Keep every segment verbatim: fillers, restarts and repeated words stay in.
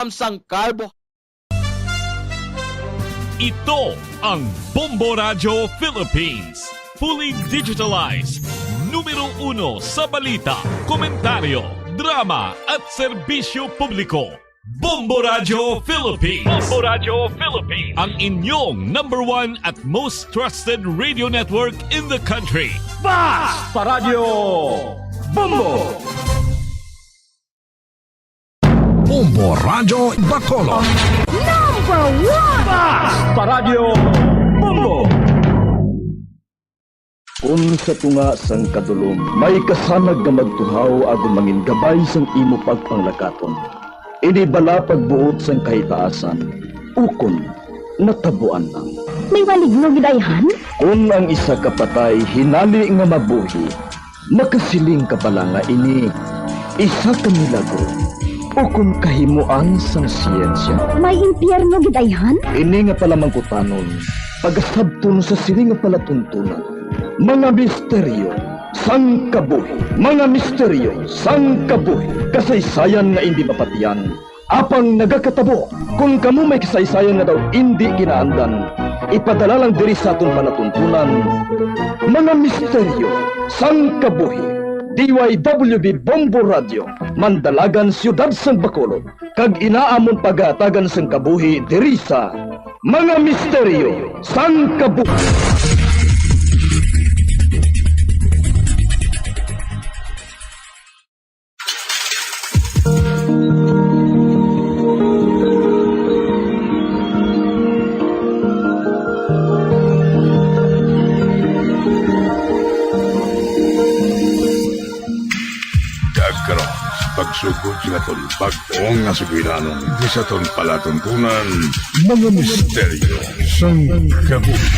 Ang sang karbo. Ito ang Bombo Radyo Philippines. Fully digitalized. Numero uno sa balita, komentaryo, drama at serbisyo publiko. Bombo Radyo Philippines. Bombo Radyo Philippines. Ang inyong number one at most trusted radio network in the country. Basta Radyo Bombo! Bombo Radyo Bacolod. Number one! Basta Radyo Bombo! Kun sa tunga sang kadulom may kasanag nga magtuhaw agod mangin gabay sang imo pagpanglakaton, ini bala pagbuot sang kahitaasan, ukon natabuan lang. May maligno gid ayhan? Kun ang isa ka patay hinali nga mabuhi, makasiling ka bala nga ini isa ka milagro ukon kahimoan sang siyensya. May impyerno gid ayhan? Ini nga palamangkutanon pagasabton sa sini nga palatuntunan, mga misteryo sang kabuhi, mga misteryo sang kabuhi, kasaysayan nga indi mapatiyan, apang nagakatabo. Kon kamo may kasaysayan nga daw indi kinaandan, ipadala lang diri sa aton palatuntunan, mga misteryo sang kabuhi. D Y W B Bombo Radio, Mandalagan, Siyudad sang Bacolod, kag ina amon pagahatagan sang kabuhi diri sa Mga Misteryo sang Kabuhi. Kag karon, pagsugod sing aton bag-o nga sugilanon, di sa aton palatuntunan, mga misteryo sang kabuhi.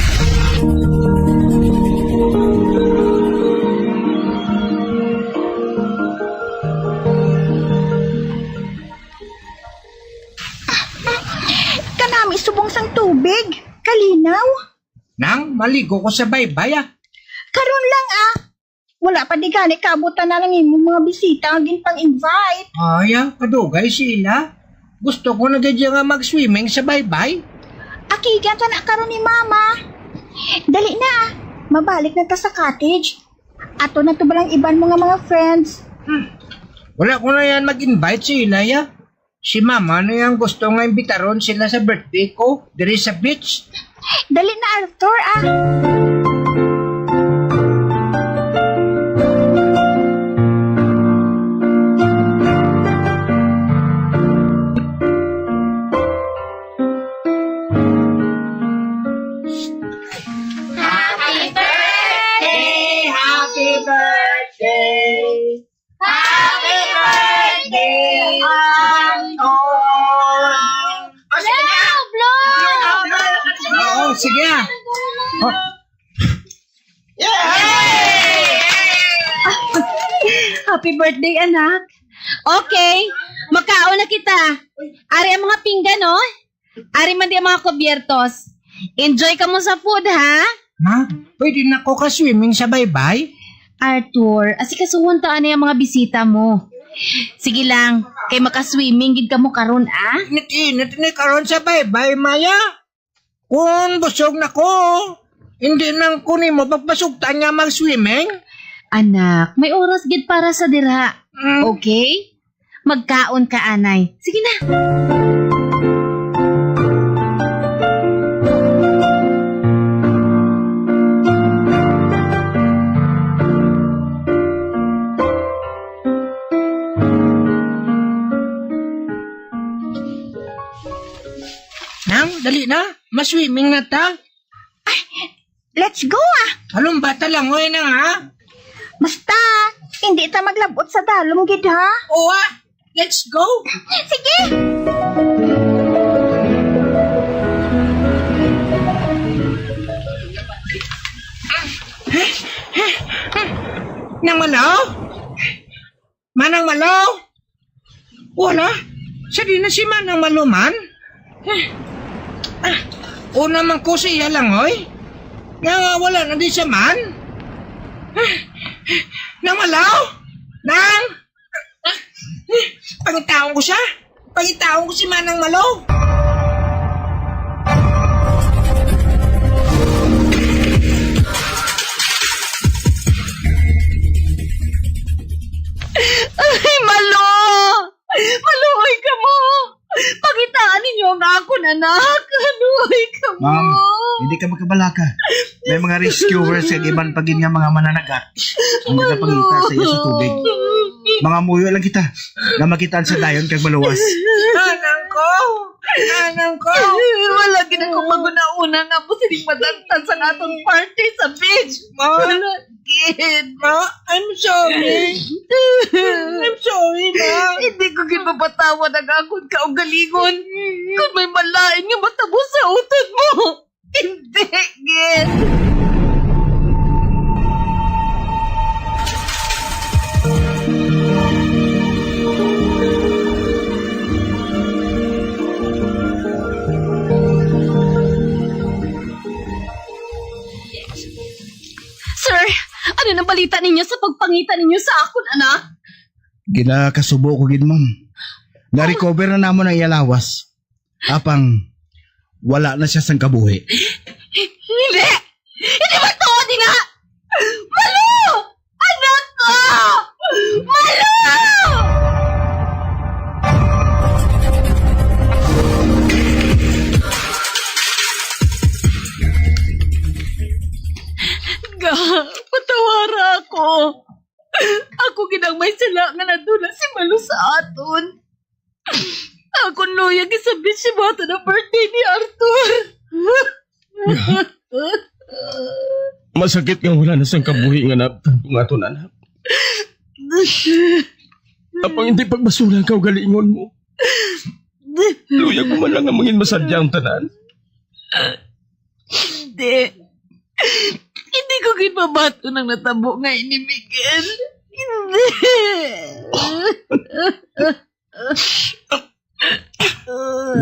Kanami subong sang tubig, kalinaw. Nang, maligo ko sa baybay, ah. Karon lang, ah. Wala pa di gani kaabot tanan ang imong mga bisita nga ginpang-invite. Ay, ah, kadugay sila. Gusto ko na gid nga mag-swimming sa baybay. Akigan ta na karon ni Mama. Dali na, ah. Mabalik na ta sa cottage. Ato na to balang iban mo nga mga friends. Hmm. Wala ko na yan mag-invite sila, ya. Si Mama na yang gusto nga imbitaron sila sa birthday ko diri sa beach. Dali na, Arthur, ah. Happy birthday! Happy birthday! Happy birthday, Anton! O, sige na. Blow, blow! Oo, sige na. Oh. Yay! Happy birthday, anak. Okay, makaon na kita. Ari ang mga pinggan, oh. Ari man di ang mga kubyertos. Enjoy ka mo sa food, ha? Ma, pwede na ko ka-swimming sa baybay? Arthur, asikasuhon ta anay ang mga bisita mo. Sige lang, kay maka-swimming gid kamo karon, ah. Init-init ni karon sa baybay, Maya. Kung busog na ko, hindi nang ko nimo pagpasugtan nga mag-swimming. Anak, may oras gid para sa dira. Mm. Okay? Magkaon ka, anay. Sige na. Nang, dali na. Ma-swimming na ta. Ay, let's go, ah. Halong bata lang, oy, nang, ha? Basta, hindi ta maglabot sa dalom gid, ha? Oo, ah. Let's go. Sige. Nang Malaw? Manang Malo? Wala. Sa di na si Manang Malo man? Ah, una man ko sa iya lang, oy. Nga wala na di siya man. Nang Malo? Nang? Pangitaon ko siya. Pangitaon ko si Manang Malo. Ay, Malo! Maluoy kamo! Pangitaan ninyo ang akon anak! Maluoy kamo! Ma'am, hindi ka makabalaka. May mga rescuers kag iban pa gid nga mga mananagat ang nagapangita sa iya sa tubig. Mangamuyo lang kita nga makitaan sa dayon kag maluwas. Anang ko! Anang ko! Wala gid ako maghunahuna nga amo sining madantan sa aton party sa beach. Ma! Wala gid. Ma, I'm sorry. I'm sorry, ma. Hindi ko gid mapatawad ang akon kaugalingon. Kung may malain nga matabo sa utod mo, hindi gid. Sir, ano nang balita ninyo sa pagpangita ninyo sa akon anak? Ginakasubo ko gid, ma'am. Na-recover na namon ang iya lawas. Apang, wala na siya sang kabuhi. Hindi! Hindi matuod ina! Malo! Anak ko! Malo! Ga, patawara ako. Ako gid ang may sala nga nadula si Malo sa aton. Akon luyag isabit si Bata na birthday ni Arthur. Masakit nga wala na sang kabuhi nga naabtan ko nga aton anak. Apang hindi pagbasura ang kaugalingon mo. Luyag mo man lang nga mangin masadya ang tanan. Hindi. Hindi ko gid mabaton ang natabo nga ini, Miguel. Hindi.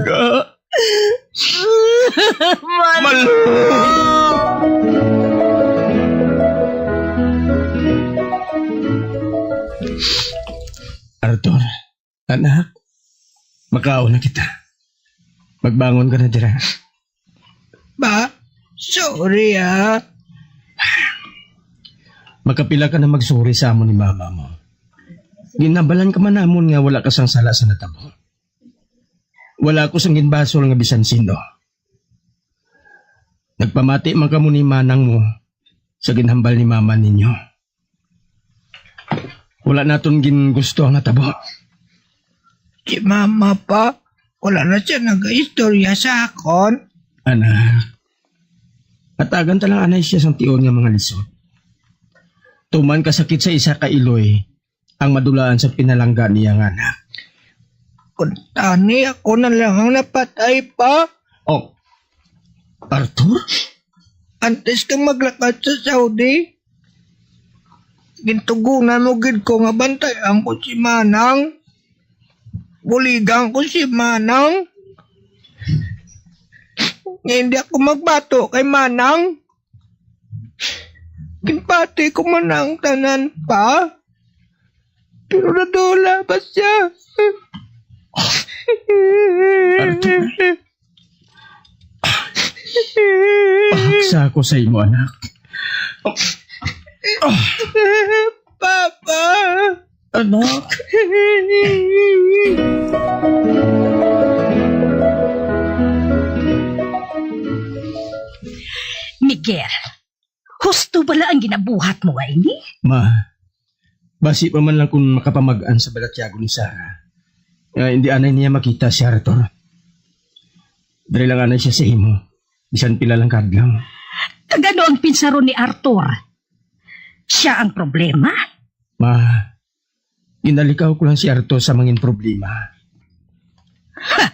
Ga. Malo. Arthur, anak, makaon na kita. Magbangon ka na dira. Ba? Sorry, ah. Makapila ka na magsorry sa amon ni mama mo. Ginhambalan ka man namon nga wala ka sang sala sa natabo. Wala ko sang ginbasol nga bisan sino. Nagpamati man kamo ni manang mo sa ginhambal ni mama ninyo. Wala naton gingusto ang natabo. Si mama pa, wala na siya nagaistorya sa akon. Anak, hatagan ta lang anay siya sang tion nga mga lisod. Tuman kasakit sa isa ka iloy ang madulaan sa pinalangga niya nga anak. Kuntani ako na lang ang napatay pa. Oh, Arthur? Antes kang maglakat sa Saudi, gintugunan mo gid ko nga bantayan ko si Manang. Buligan ko si Manang. Nga hindi ako magbato kay Manang. Ginpati ko man ang tanan pa. Pero nadula pa siya. Arthur. Pahaksa ako sa imo, anak. Papa! Anak. Miguel, husto bala ang ginabuhat mo nga ini? Ma, basi pa man lang kung makapamag-an sa balatyagon ni Sarah, nga hindi anay niya makita si Arthur. Diri lang anay siya sa imo, bisan pila lang ka adlaw. Kag ano ang pinsaron ni Arthur? Siya ang problema? Ma, ginalikaw ko lang si Arthur sa mangin problema. Ha!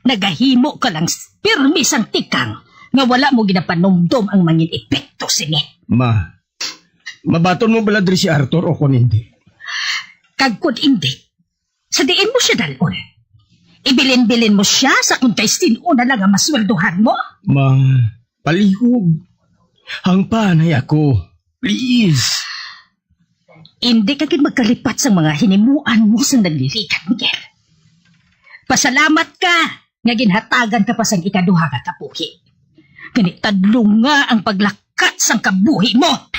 Nagahimo ka lang s-, pirmi sang tikang nga wala mo ginapanumdom ang mangin epekto sini. Ma, mabaton mo bala diri si Arthur o kon hindi? Kag kon hindi, sa diin mo siya dal-on? Ibilin-bilin mo siya sa kung kay sin-o na lang ang masweldohan mo? Ma, palihog. Hangpanay ako. Please. Hindi ka gid magkalipat sa mga hinimuan mo sa nagliligad, Miguel. Pasalamat ka nga ginhatagan ka pa sang ikaduha nga kabuhi. Gani tadlunga ang paglakat sang kabuhi mo.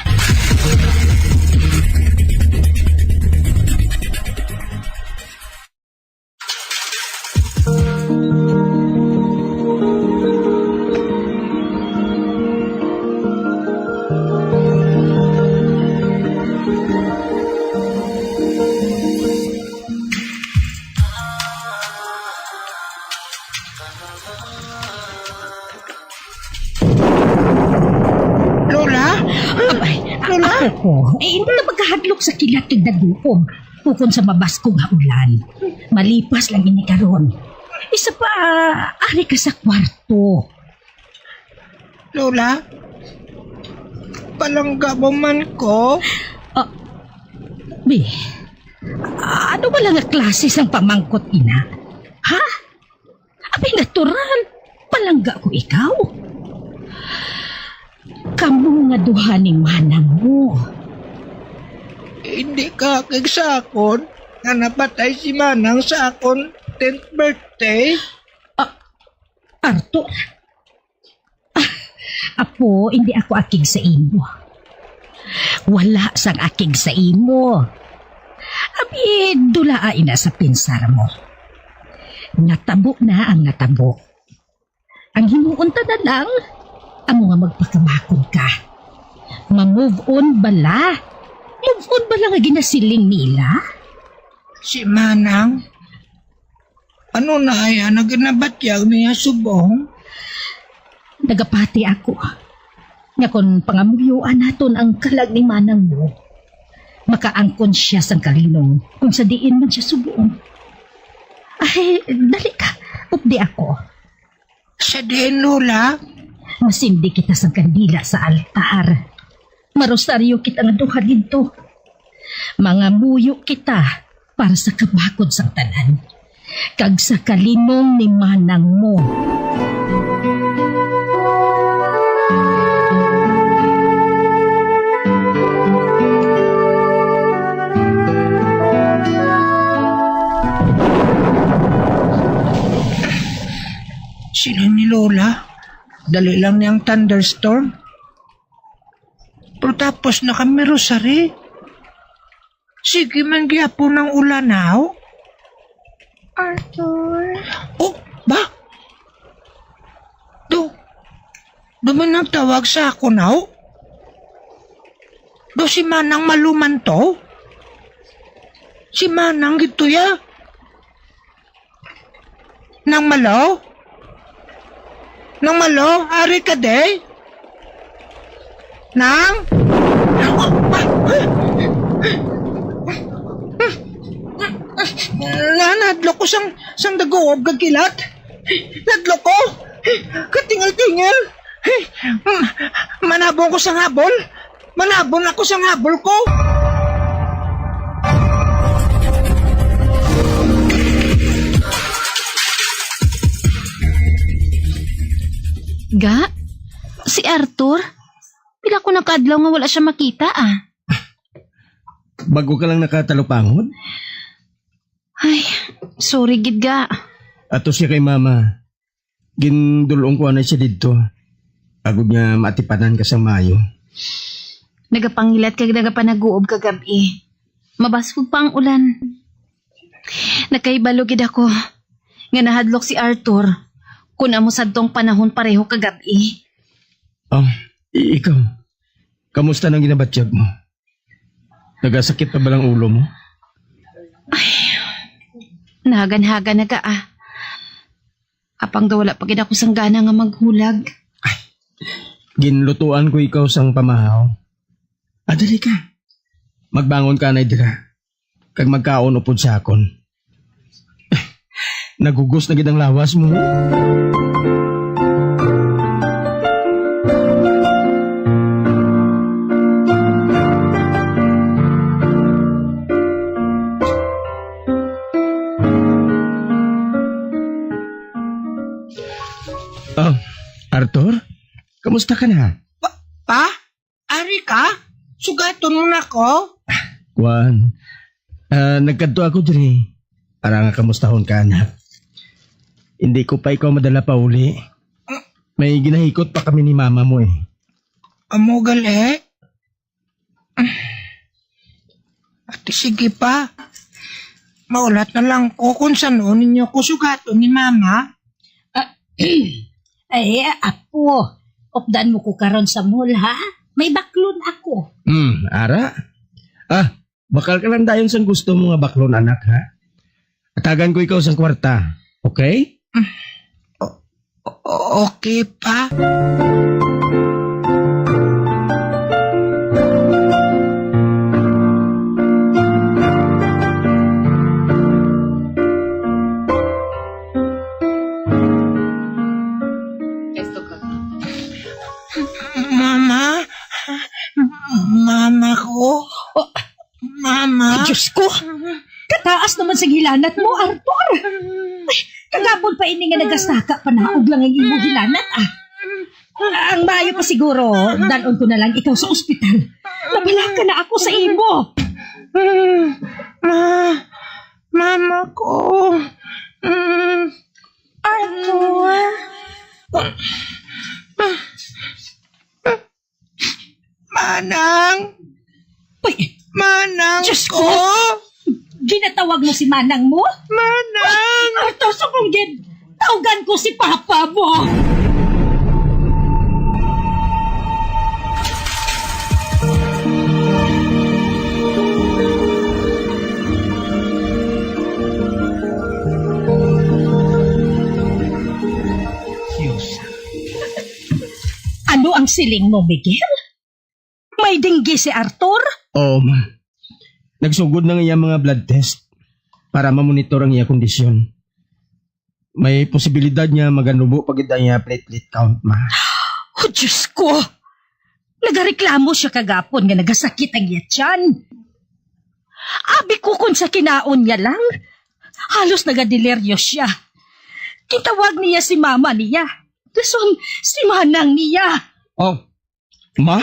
Lola? Abay, Lola? Ako ko. Eh, hindi ka magkahadlok sa kilat kag daguob. Ukon sa mabaskog nga ulan. Malipas lang ini karon. Isa pa, ari ka sa kwarto. Lola? Palangga mo man ko? Ah, Bi, ano ba lang nga klase sang pamangkot ina? Ha? Abi, natural. Palangga ko ikaw. Kamo nga duha ni manang mo. Hindi ka akig sa akon nga napatay si manang sa akon tenth birthday? Ah, Arthur, ah, apo, hindi ako akig sa imo. Wala sang akig sa imo. Abi, dulaa ina sa pinsar mo. Natabo na ang natabo. Ang himuon ta na lang, amo nga magpakabakod ka. Ma-move on bala? Move on bala nga ginasiling nila? Si Manang? Ano na ay ang naginabatyag niya subong? Nagapati ako nga kon pangamuyoan naton ang kalag ni manang mo, makaangkon siya sang kalinong kung sa diin man siya subong. Ay, dali ka. Updi ako. Sa diin, Lola? Masindi kita sang kandila sa altar. Marosaryo kita nga duha didto. Mangamuyo kita para sa kabakod sang tanan, kag sa kalinong ni manang mo. Sino ni Lola? Dali lang niyang thunderstorm. Pero tapos na kami, Rosary. Sige man gyapon ang ulan, haw? Arthur. Oh, ba? Do, do man nagtawag sa akon, haw? Do si Manang Maluman to? Si Manang gid to, ya? Nang Malo? Nang Malo, ari ka, day? Nang? Na, nahadlok ko sang, sang daguob kag kilat. Nahadlok ko. Katingil-tingil. Manabong ko sang habol. Manabon ako sang habol ko. Ga, si Arthur, pila ko na ka adlaw nga wala siya makita, ah. Bago ka lang nakatalupangod? Ay, sorry gid, ga. Ato siya kay mama. Gindul-ong ko anay siya didto, agod nga maatipanan ka sang maayo. Nagapangilat kag nagapanaguob kagab-i. Mabaskog pa ang ulan. Nakahibalo gid ako nga nahadlok si Arthur kun amo sadtong panahon pareho kagab-i. Oh, i-, ikaw, kamusta nang ginabatyag mo? Nagasakit pa ba lang ulo mo? Ay, nahagan-hagan na ka, ah. Apang daw wala pa gid ako sang gana nga maghulag. Ay, ginlutuan ko ikaw sang pamahaw. Ah, dali ka. Magbangon ka anay dira, kag magkaon upod sa akon. Nagugos na gid ang lawas mo. Oh, Arthur, kamusta ka na? Pa? Pa? Ari ka? Sugaton mo na ko? Kuan, ah, nagkadto ako diri para nga kamustahon ka, anak. Hindi ko pa ikaw madala pauli. May ginahikot pa kami ni mama mo eh. Amo gali? Ate, sige pa. Maulat na lang ko kung san-o ninyo ko sugaton ni mama. Ah, ay, apo, updan mo ko karon sa mall, ha? May baklon ako. Hmm, ara? Ah, bakal ka lang dayon sang gusto mo nga baklon, anak, ha? Atagan ko ikaw sang kwarta, okay? O-, o-, okay pa. Mama, mama ko. Mama. Ay, Diyos ko! Kataas naman sa hilanat mo, Arthur! Ay, kagabon pa ini nga nagasaka panaog lang ang imo hilanat, ah. Ang maayo pa siguro, dalon ko na lang ikaw sa ospital. Nabalaka na ako sa imo. Ma, mama ko. Mm. Arthur. Manang! Uy! Manang Diyos ko! Ko! Ginatawag mo si manang mo? Manang! Arthur, subong gid! Tawgan ko si papa mo! Diyos. Ano ang siling mo, Miguel? May dengue si Arthur? Oo, ma. Nagsugod na ang iya mga blood test para mamonitor ang iya kondisyon. May posibilidad nga maganubo pa gid ang iya platelet count, ma. Oh, Diyos ko! Nagareklamo siya kagapon nga nagasakit ang iya tiyan. Abi ko kung sa kinaon niya lang, halos nagadeliryo siya. Gintawag niya si mama niya. Dason, si manang niya. Oh, ma?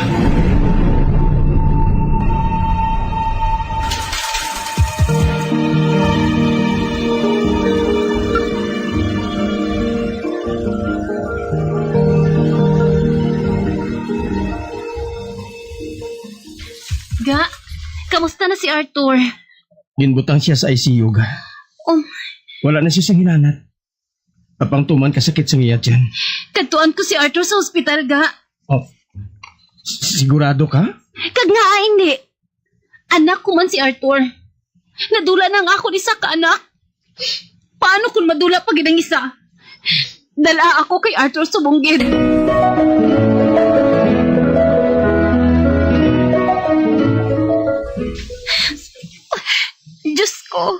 Ga, kamusta na si Arthur? Ginbutang siya sa I C U, ga. Um. Wala na siya sa hilanat. Apang tuman kasakit sa iya tiyan. Kadtuan ko si Arthur sa ospital, ga. Oh, s-, sigurado ka? Kag ngaa hindi? Anak ko man si Arthur. Nadula na ang akon isa ka anak. Paano kung madula pa gid ang isa? Dala ako kay Arthur subong gid. Diyos ko.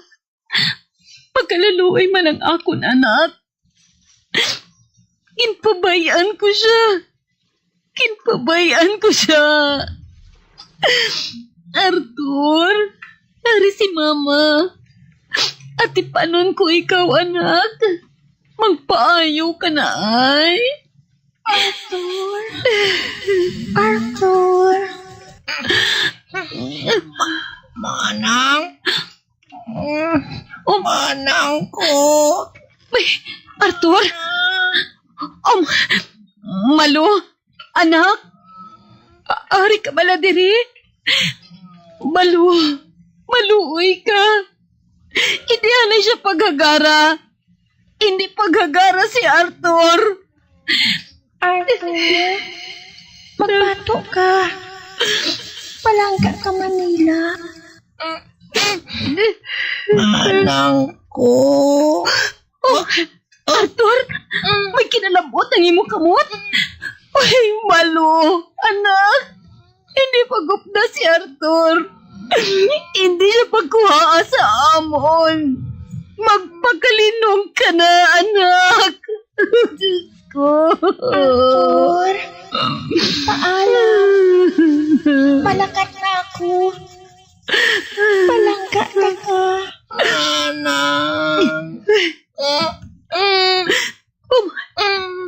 Pagkalaluoy man ang akon anak. Ginpabay-an ko siya. Ginpabay-an ko siya. Arthur, ari si Mama. Atipanon ko ikaw, anak. Magpaayo ka na, ay. Arthur. Arthur. Manang. Oh. Manang ko. Ay, Arthur. Um, Malu, anak. A-, ari ka bala diri? Malu, maluoy ka. Hindi anay siya paghagara. Hindi paghagara si Arthur. Arthur, magbato ka. Palangga ka Manila. Manang ko. Oh, Arthur, may kinalabot ang imong kamot. Ay, Malu, anak. Hindi pagupda si Arthur. Hindi siya pagkuhaa sa amon. Magpakalinong ka na, anak. Diyos ko. Arthur, paalam. Palakat na ako. Palangga na ka. Anak. Um,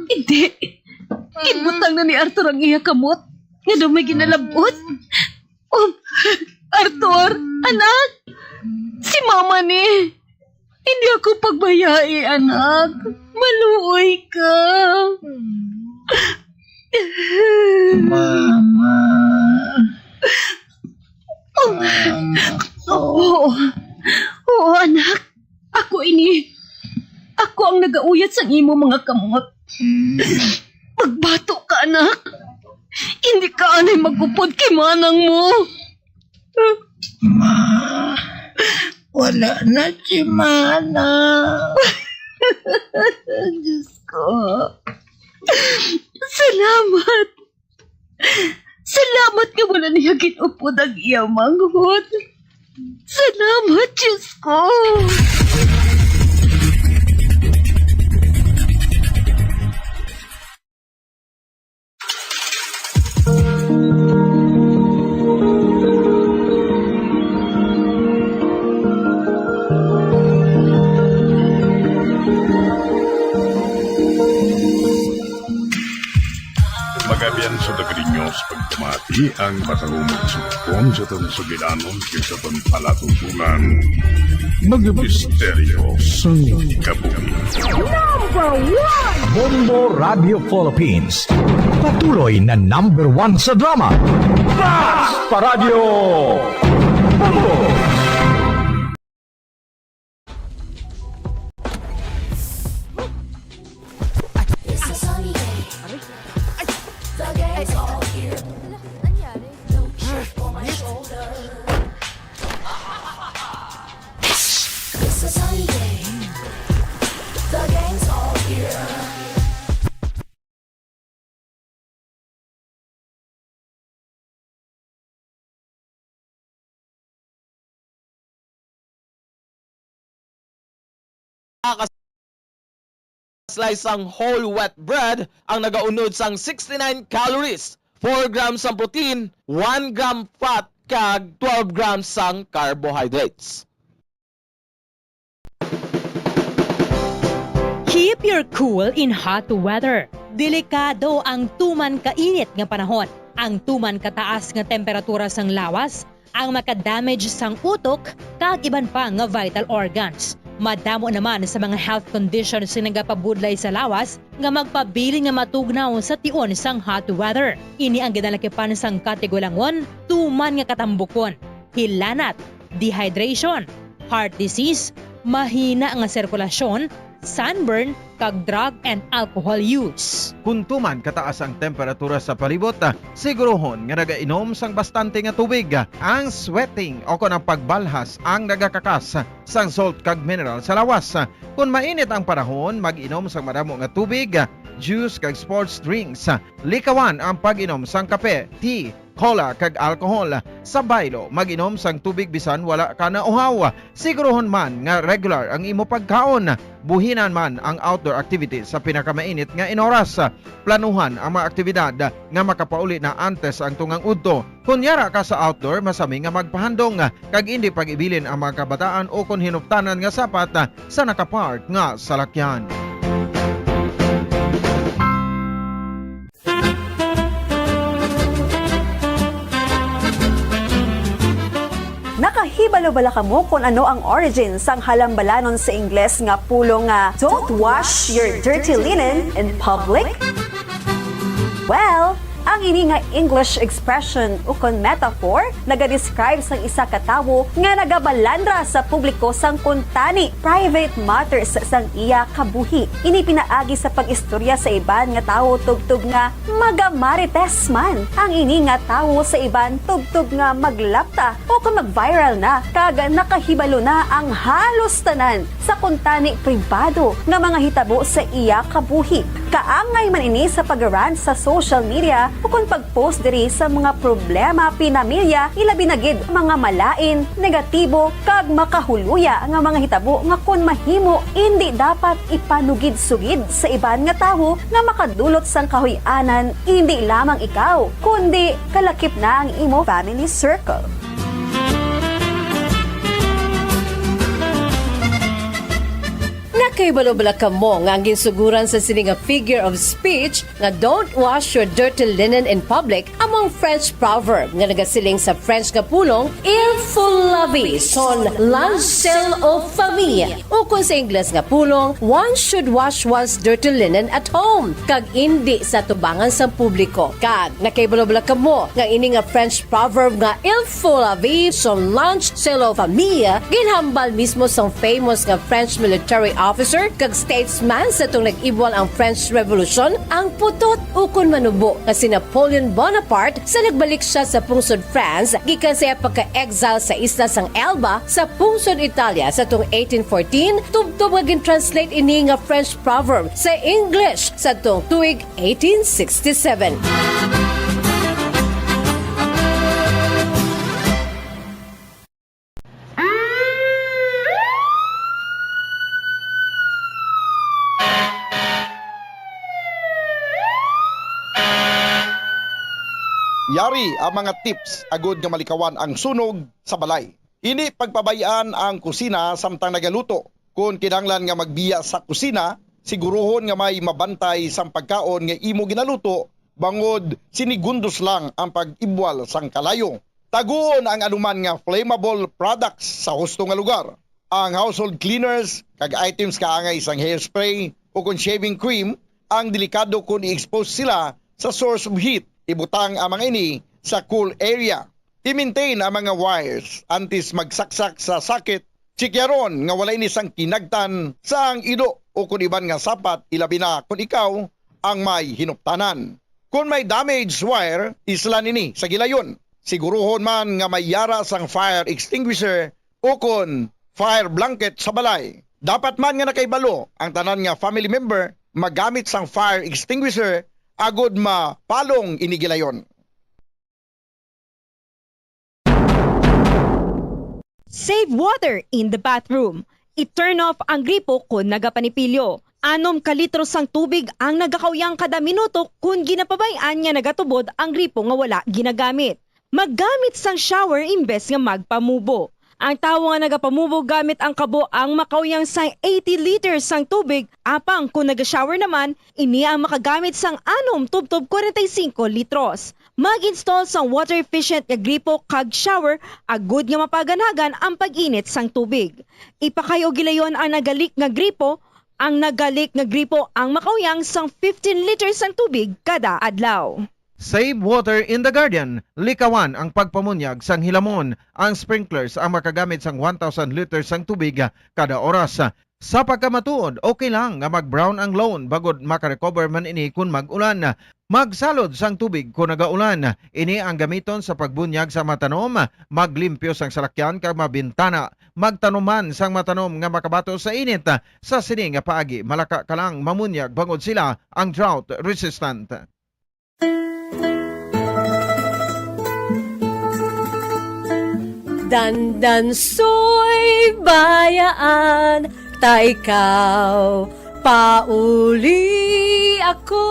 hindi. Ginbutang na ni Arthur ang iya kamot. Nga daw may ginalabot. Um, Arthur, anak, si mama ni. Hindi ako pagbayai, anak. Maluoy ka. Mama. Mama ko. Oo. Oo, anak. Ako ini. Ako ang nagauyat sang imo mga kamot. Magbato ka, anak. Hindi ka anay magupod kay manang mo. Ma, wala na si Mana. Diyos ko. Salamat. Salamat nga wala niya gin-upod ang iya manghod. Salamat, Diyos ko. Magabian sa Dagrinyo sa pagpamati ang matarong sugpon sa atong sugilanon kag sa atong palatutunan. Mga misteryo sang kabuhi. Number one! Bombo Radio Philippines. Patuloy na number one sa drama. Basta Radyo Bombo! It's a sunny day. The gang's all here. No chip on my shoulder. It's a sunny day. The gang's all here. Slice sang whole wheat bread ang nagaunod sang sixty-nine calories, four grams sang protein, one gram fat, kag twelve grams sang carbohydrates. Keep your cool in hot weather. Delikado ang tuman kainit nga panahon. Ang tuman kataas nga temperatura sang lawas ang makadamage sang utok kag iban pa nga vital organs. Madamo naman sa mga health conditions nga nagapabudlay sa lawas nga magpabilin nga matugnaw sa tion sang hot weather. Ini ang ginalakipan sang katigulangon, tuman nga katambukon, hilanat, dehydration, heart disease, mahina nga sirkulasyon, sunburn, kag drug and alcohol use. Kon tuman kataas ang temperatura sa palibot, siguruhon nga nagainom sang bastante nga tubig. Ang sweating o kon ang pagbalhas ang nagakakas sang salt kag mineral sa lawas. Kon mainit ang panahon, mag-inom sang madamo nga tubig, juice kag sports drinks. Likawan ang pag-inom sang kape, tea, cola, kag alcohol. Sa baylo, mag-inom sang tubig bisan wala ka nauhaw. Siguruhon man nga regular ang imo pagkaon. Buhinan man ang outdoor activities sa pinakamainit nga inoras. Planuhan ang mga aktibidad nga makapauli na antes ang tungang udto. Kon yara ka sa outdoor, masami nga magpahandom kag indi pag-ibilin ang mga kabataan ukon hinuptanan nga sapat sa nakapark nga salakyan. Nakahibalo bala kamo kon ano ang origin sang halambalanon sa Ingles nga pulong nga "Don't wash your dirty linen in public"? Well, ang ini nga English expression ukon metaphor nagadescribe sang isa ka tawo nga nagabalandra sa publiko sang kuntani, private matters, sang iya kabuhi. Ini pinaagi sa pag-istorya sa iban nga tawo tubtob nga magamarites man ang ini nga tawo sa iban tubtob nga maglapta o kon mag-viral na kag nakahibalo na ang halos tanan sa kuntani pribado nga mga hitabo sa iya kabuhi. Kaangay man ini sa pag-rant sa social media ukon pag-post diri sa mga problema pinamilya, ilabi na gid mga malain, negatibo, kag makahuluya nga mga hitabo nga kon mahimo, indi dapat ipanugid-sugid sa iban nga tawo nga makadulot sang kahuy-anan, indi lamang ikaw, kundi kalakip na ang imo family circle. Nga Kay balo bala kamo nga ang ginsuguran sa sini nga figure of speech nga "Don't wash your dirty linen in public" amo ang French proverb nga nagasiling sa French nga pulong, "Il faut laver son linge sale aux femmes," ukon sa Ingles nga pulong, "One should wash one's dirty linen at home," kag indi sa tubangan sang publiko. Kag nakahibalo bala kamo nga ini nga French proverb nga "Il faut laver son linge sale aux femmes" ginhambal mismo sang famous nga French military officer kag statesman sa tong nag-ibwal ang French Revolution, ang putot ukon manubo nga si Napoleon Bonaparte, sa nagbalik sia sa pungsod France gikan sa iya pagka-exile sa isla sang Elba sa pungsod Italia sa tong eighteen fourteen, tubtob nga gin-translate ini nga French proverb sa English sa tong tuig eighteen sixty-seven. Yari ang mga tips agud nga malikawan ang sunog sa balay. Indi pagpabay-an ang kusina samtang nagaluto. Kon kinahanglan nga magbiya sa kusina, siguruhon nga may mabantay sang pagkaon nga imo ginaluto, bangod sinigundos lang ang pag-ibwal sang kalayo. Taguon ang anuman nga flammable products sa husto nga lugar. Ang household cleaners kag items kaangay sang hairspray ukon shaving cream ang delikado kon i-expose sila sa source of heat. Ibutang ang mga ini sa cool area. I-maintain ang mga wires antes magsaksak sa socket. Tsikyaron nga wala ini sang kinagtan sang ilo ukon iban nga sapat, ilabi na kon ikaw ang may hinuptanan. Kon may damaged wire, islan ini sa gilayon. Siguruhon man nga may yara sang fire extinguisher ukon fire blanket sa balay. Dapat man nga nakahibalo ang tanan nga family member magamit sang fire extinguisher agod mapalong ini gilayon. Save water in the bathroom. I-turn off ang gripo kon nagapanipilyo. Anom ka litro sang tubig ang nagakauyang kada minuto kon ginapabay-an nga nagatubod ang gripo nga wala ginagamit. Maggamit sang shower imbes nga magpamubo. Ang tawo nga nagapamubo gamit ang kabo ang makauyang sang eighty liters sang tubig, apang kon naga-shower naman, ini ang makagamit sang anom tubtob kwarenta y singko litros. Mag-install sang water-efficient nga gripo kag shower agud nga mapaganhagan ang pag-init sang tubig. Ipakay-o gilayon ang naga-leak nga gripo. Ang naga-leak nga gripo ang makauyang sang fifteen liters sang tubig kada adlaw. Save water in the garden. Likawan ang pagpamunyag sang hilamon. Ang sprinklers ang makagamit sang one thousand liters sang tubig kada oras. Sa pagkamatuod, okay lang nga mag-brown ang lawn bangod maka-recover man ini kon mag-ulan. Magsalod sang tubig kon nagaulan. Ini ang gamiton sa pagbunyag sa mga tanom, maglimpyo sang salakyan kag mga bintana. Magtanom man sang mga tanom nga makabato sa init. Sa sini nga paagi, malaka ka lang mamunyag bangod sila ang drought resistant. Dandansoy, bayaan ta ikaw, pauli ako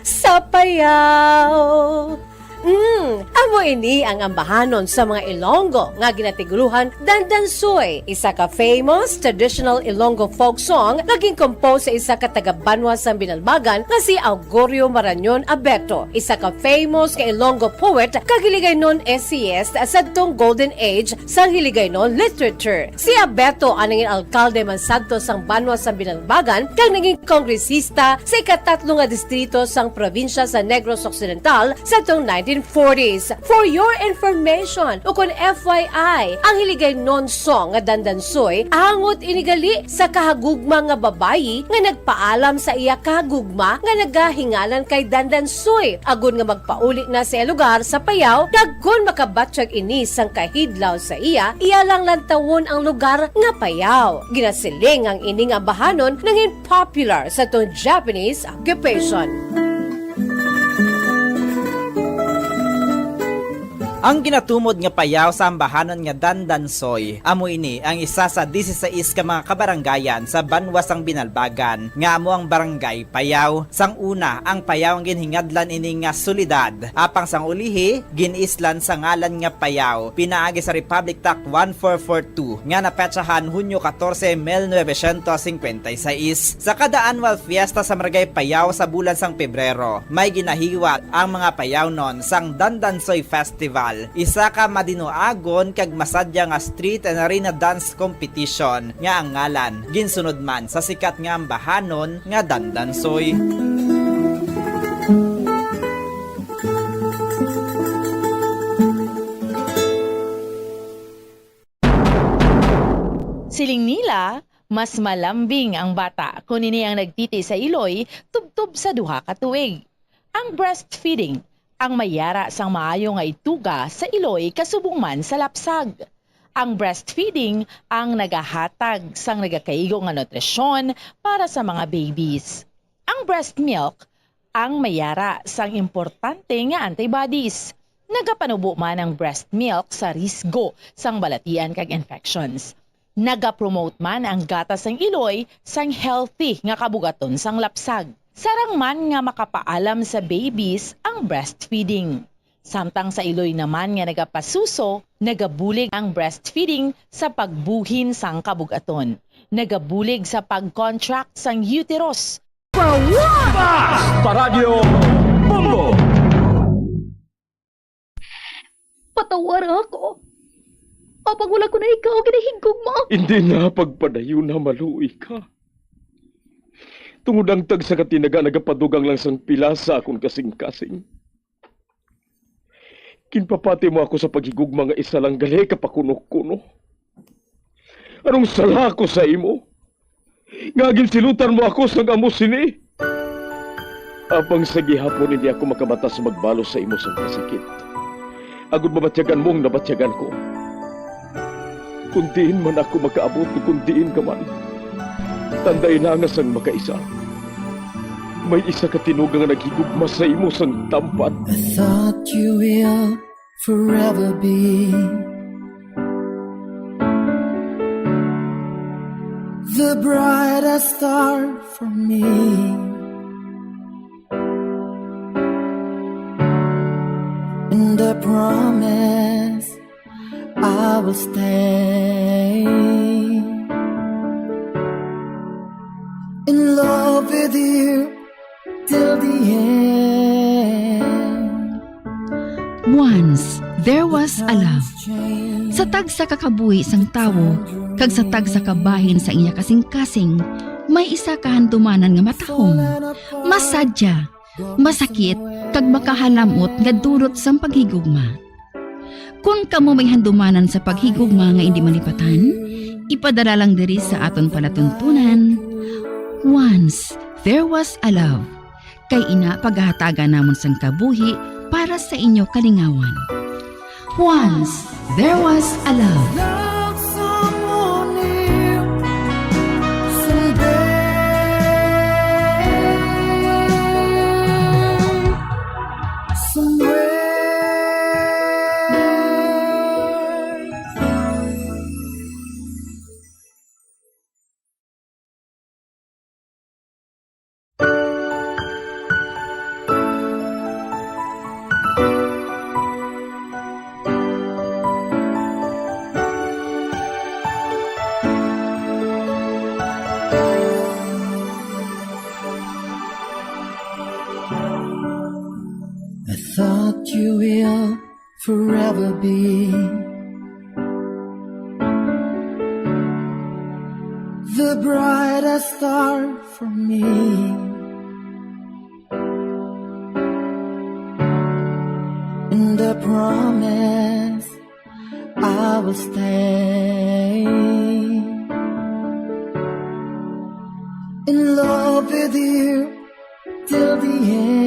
sa payaw. Mm, amo ini ang ambahanon sa mga Ilonggo nga ginatiguluhan Dandansoy, isa ka famous traditional Ilonggo folk song nga ginkompose sa isa ka taga-banwa sang Binalbagan nga si Augurio Marañon Abeto, isa ka famous nga Ilonggo poet kag Hiligaynon essayist sadtong Golden Age sang Hiligaynon literature. Si Abeto ang nangin alkalde man sadto sang banwa sang Binalbagan kag naging kongresista sa ikatatlo nga distrito sang probinsya sa Negros Occidental sadtong nineteen forties. For your information, ukon F Y I, ang Hiligaynon song nga Dandansoy angot ini gali sa kahagugma nga babayi nga nagpaalam sa iya kahagugma nga nagahinganan kay Dandansoy, agod nga magpauli na sa iya lugar sa Payao, kag kon makabatyag ini sang kahidlaw sa iya, iya lang lantawon ang lugar nga Payao. Ginasiling ang ini nga ambahanon nangin popular sa tong Japanese occupation. Ang ginatumod nga payaw sa ambahanon nga Dandansoy amo ini ang isa sa disisais ka mga kabarangayan sa banwa sang Binalbagan, nga amo ang Barangay Payaw. Sang una, ang Payaw ang ginhingadlan ini nga syudad, apang sang ulihi, gin-islan sa ngalan nga Payaw pinaagi sa Republic Act one four four two nga napetsahan Hunyo katorse, mil novecientos singkwenta y seis. Sa kada annual fiesta sa Barangay Payaw sa bulan sang Pebrero, may ginahiwat ang mga Payawnon sang Dandansoy Festival, isa ka madinuagon kag masadya nga street and arena dance competition nga ang ngalan ginsunod man sa sikat nga ambahanon nga Dandansoy. Siling nila, mas malambing ang bata kon ini ang nagtiti sa iloy tubtob sa duha ka tuig. Ang breastfeeding ang may yara sang maayo nga ituga sa iloy kasubong man sa lapsag. Ang breastfeeding ang nagahatag sang nagakaigo nga nutrisyon para sa mga babies. Ang breast milk ang may yara sang importante nga antibodies. Nagapanubo man ang breast milk sa risgo sang balatian kag infections. Nagapromote man ang gatas sang iloy sang healthy nga kabugaton sang lapsag. Sarang man nga makapaalam sa babies ang breastfeeding. Samtang sa iloy naman nga nagapasuso, nagabulig ang breastfeeding sa pagbuhin sang kabugaton. Nagabulig sa pag-contract sang uterus. Basta Radyo Bombo! Patawara ako. Apang wala ko na ikaw ginahigugma. Hindi na pagpadayon na maluoy ka. Tungod ang tagsa ka tinaga nagapadugang lang sang pila sa akon kasing-kasing. Ginpapati mo ako sa paghigugma nga isa lang gali ka pakuno-kuno. Anong sala ako sa imo? Nga ginsilutan mo ako sang amo sini? Apang sa gihapon hindi ako makabata sa magbalos sa imo sang kasakit. Agod mabatyagan mo ang nabatyagan ko. Kung diin man ako makaabot, kung diin ka man, tandai na nga sang makaisa, may isa ka tinuga nga naghigugma sa imo sang tampad. I thought you will forever be the brightest star for me. And I promise I will stay in love with you till the end. Once, there was a love. Sa tagsa ka kabuhi sang tawo, kag sa tagsa ka bahin sa iya kasing-kasing, may isa ka handumanan nga matahom, masadya, masakit, kag makahalamot nga dulot sang paghigugma. Kon kamo may handumanan sa paghigugma nga indi malipatan, ipadala lang diri sa aton palatuntunan, Once There Was a Love, kay ina pagahatagan namon sang kabuhi para sa inyo kalingawan. Once There Was a Love. Love someone new someday. Somewhere. I thought you will forever be the brightest star for me. And I promise I will stay in love with you till the end.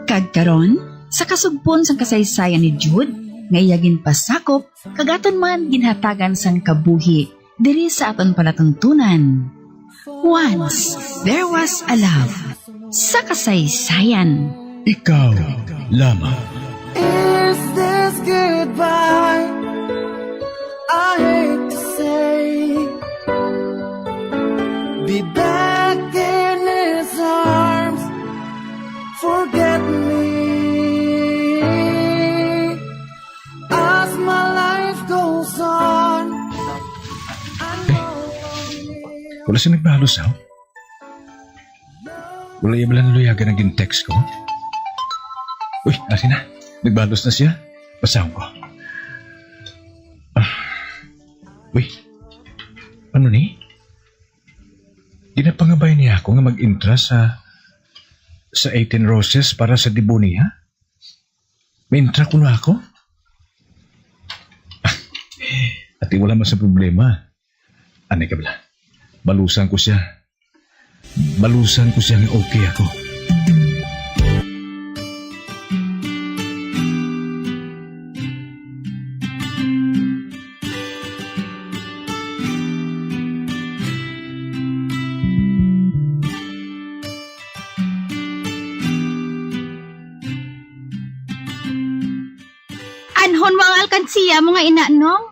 Kag karon, sa kasugpon sang kasaysayan ni Jude, nga iya ginpasakop, kag aton man ginhatagan sang kabuhi diri sa aton palatuntunan. Once There Was a Love, sa kasaysayan. Ikaw lamang. Is this goodbye? I hate to say, be back in his arms. Forget me as my life goes on. I know. Wala siya nagbalos, ha? Wala iya bala naluyagan ang gin-text ko? Uy, ari na. Nagbalos na siya. Basahon ko. Ah. Uy. Ano ni? Ginapangabay niya ako nga mag-intra sa sa eighteen Roses para sa debut niya? May intra kuno ako? Ati, wala man sa problema. Anay ka bala? Balusan ko siya. Balusan ko siya nga okay ako. Anhon mo ang alkansiya mo nga ina, Nong?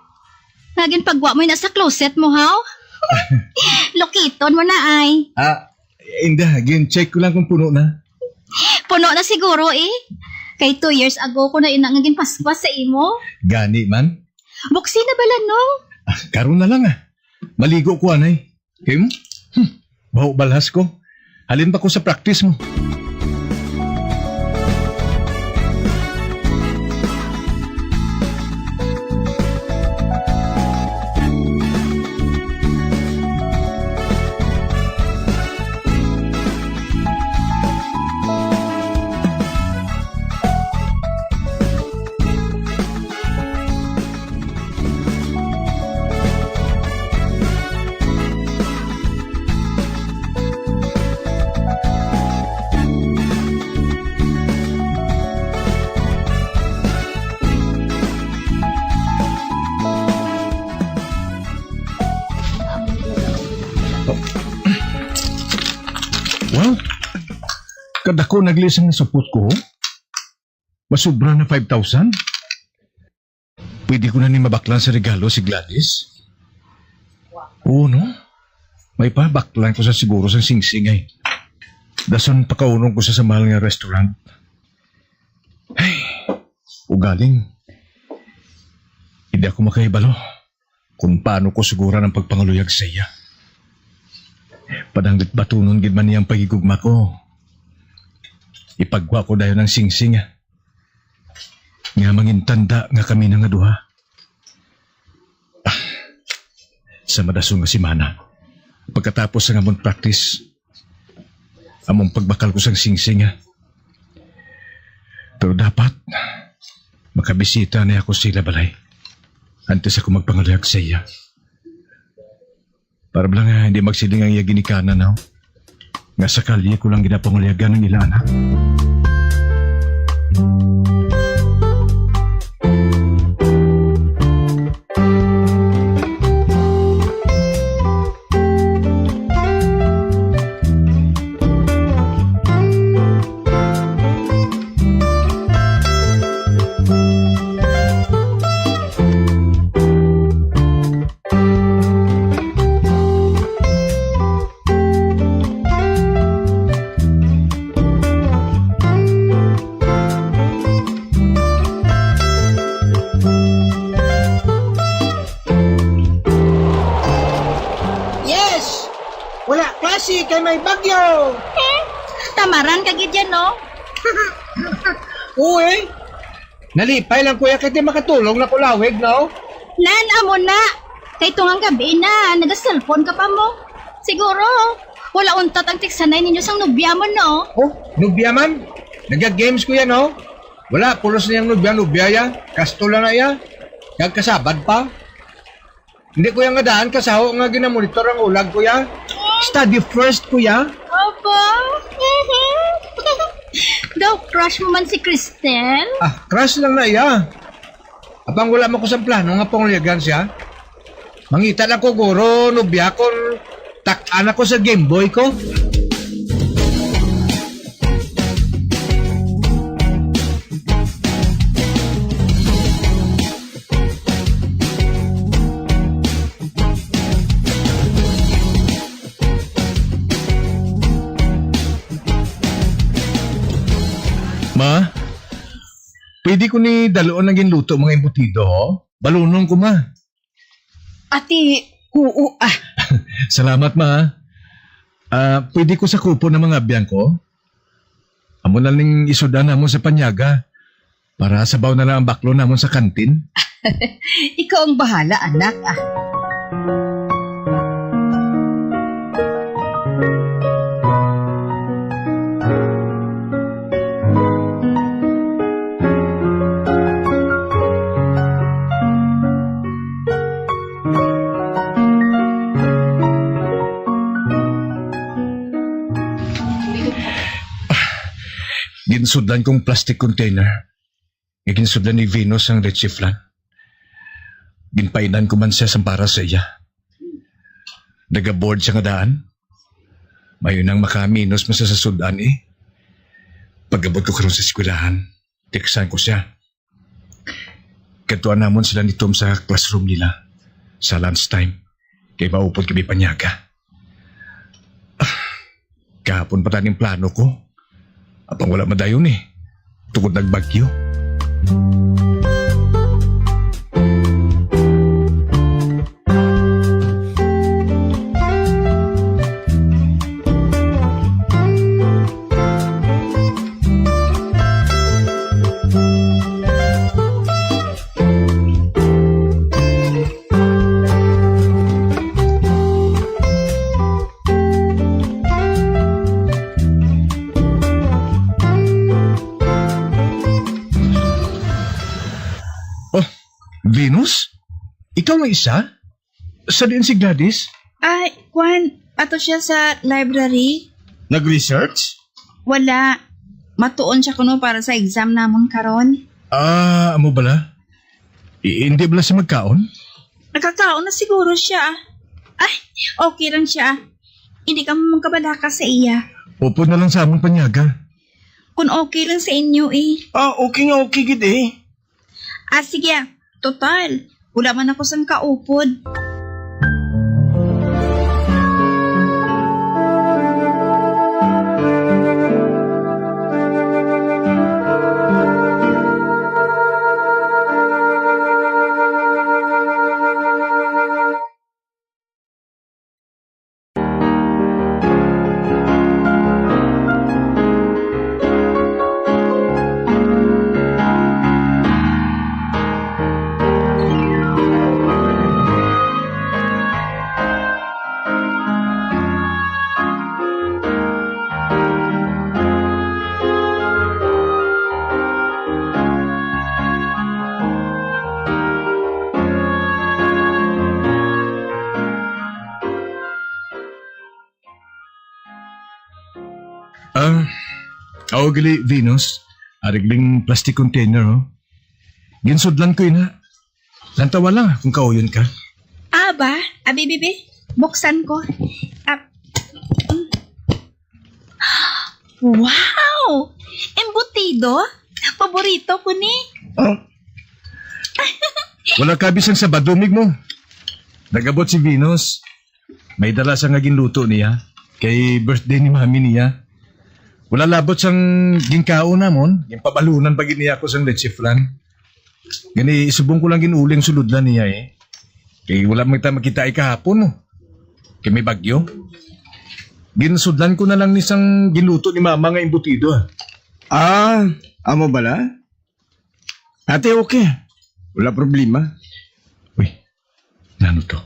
Nga ginpagwa mo ina sa closet mo, haw? Lukiton mo na ay. Ah, inda, gin-check ko lang kung puno na. Puno na siguro eh. Kay two years ago ko na ina nga ginpaspas sa imo. Gani man? Buksi na bala, Nong? Ah, karon na lang ah. Maligo ko, anay. Kim? Hmm. Baho balhas ko. Halin pa ko sa practice mo. Wow! Kadako naglisang nasupot ko. Masubra na five thousand. Pwede ko na ni mabaklan sa regalo si Gladys? Oo, no? May pa, baklan ko sa siguro sang singsing ay. Dason pakaunong ko sa, sa mahal nga restaurant. Ay, ugaling. Hindi ako makahibalo kung paano ko suguran ang pagpangaluyag sa iya. Pananglit batunon gid man niya ang paghigugma ko. Ipagwa ko dayon ang singsing nga mangintanda nga kami na nga duha. Ah, sa madason nga semana, pagkatapos sang amon practice, among pagbakal ko sang singsing, ah. Pero dapat, makabisita na ako sa ila balay antes ako magpangaluyag sa iya. Para bala nga hindi magsiling ang iya ginikanan, no? Nga sa kalye ko lang ginapangalyagan ang ila anak. Yes! Wala klase kay may bagyo! Tamaran ka gid yan, no? Uy! Nalipay lang, kuya, kay di makatulog na kulawig, no? Nan, amo na. Kay tungang gabi na, nagaselfon ka pa mo. Siguro, wala untat ang tiksanay ninyo sang nobya mo, no? Oh, nobya man? Naga-games ko yan, no? Wala, pulos na yang nobya, nobya ya. Kasto lang na ya. Kag kasabad pa. Hindi ko yang nga daan kasaho nga ginamonitor ang ulag, kuya. Study first, kuya. Opo. Mhm. Daw, crush mo man si Cristel? Ah, crush lang na iya. Apang wala mo ko sa plano nga pangulyagan siya. Mangita na ko, guro, nobya kon tak-an ako sa Game Boy ko. Ma, pwede ko ni dalon ang ginluto, mga embutido, ho? Balunong ko, ma. Ati, oo, ah. Salamat, ma. Ah, pwede ko sakupon ang mga abyan ko? Amo na ning isud-an namon sa panyaga para sabaw na lang ang baklo namon sa kantin. Ikaw ang bahala, anak, ah. Ginsudlan kong plastic container nga ginsudlan ni Venus ang leche flan. Ginpainan ko man siya sang para sa iya. Nagabored siya nga daan. Mayo nang makaminos man siya sa sud-an, eh. Pag-abot ko karon sa eskwelahan, teksan ko siya. Kadtuan namon sila ni Tom sa classroom nila sa lunch time, kay maupod kami panyaga. Ah, kahapon pa taning plano ko. Apang wala madayon, eh. Tungod nagbagyo. Oh, Venus? Ikaw nga isa? Sa diin si Gladys? Ay, kwan, ato siya sa library. Nag-research? Wala. Matuon siya kuno para sa exam namon karon. Ah, amo bala? I-, hindi bala siya magkaon? Nakakaon na siguro siya. Ay, okay lang siya. Hindi ka magkabalaka sa iya. Upod na lang sa amon panyaga. Kung okay lang sa inyo, eh. Ah, okay nga okay gid, eh. Ah, sige, ah. Total, wala man ako sang kaupod. Ah, aw gali, Venus. Ari gali ang plastic container, oh. Ginsudlan ko ina. Lantawa lang kung kauyon ka. Ah, ba? Abi, bibi. Buksan ko. Ah, mm. Wow! Embutido? Paborito ko ni. Oh. Wala ka bisang Sabado, mig mo. Nagabot si Venus. May dala sa nga ginluto niya kay birthday ni mami niya. Wala labot sang ginkaon namon, ginpabalunan pa gid niya ako sang leche flan. Gani, subong ko lang gin-uling sulodlan niya, eh. Kay wala man kita makita, eh, kahapon, no? Kay may bagyo. Ginsudlan ko na lang ni sang ginluto ni mama nga embutido, ah. Ah, amo bala? Ate, okay. Wala problema. Uy, nano to?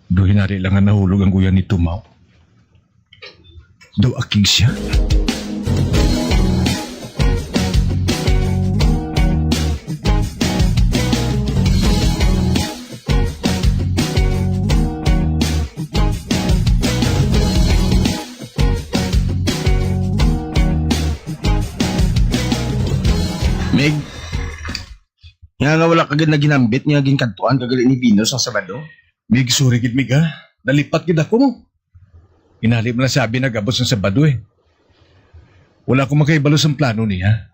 Do hinari lang nga nahulog ang guya ni Tumaw. Do akig siya? Mig, nga, nga wala ka gid na ginambit nga ginkadtuan ka gali ni Venus sang Sabado? Mig, sorry gid, Mig, ha? Nalipat gid ako, no? Inali man lang sabi nag-abot sang Sabado, eh. Wala ko makahibalo sang plano niya.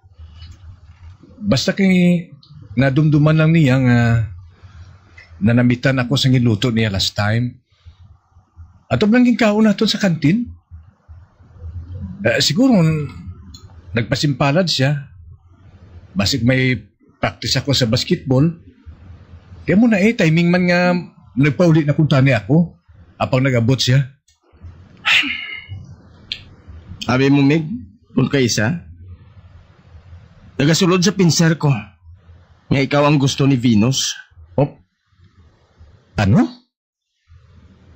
Basta kay nadumduman lang niya nga nanamitan ako sa ginluto niya last time. Ato lang ginkaon naton sa kantin. Eh, siguro, Nagpasimpalad sia. Basig may practice ako sa basketball. Kaya mo na eh, timing man nga nagpauli na kuntani ako. Apang nag-abot siya. Abi mo, Mig, kung kaisa, nagasulod sa pinsar ko nga ikaw ang gusto ni Venus. Oh, ano?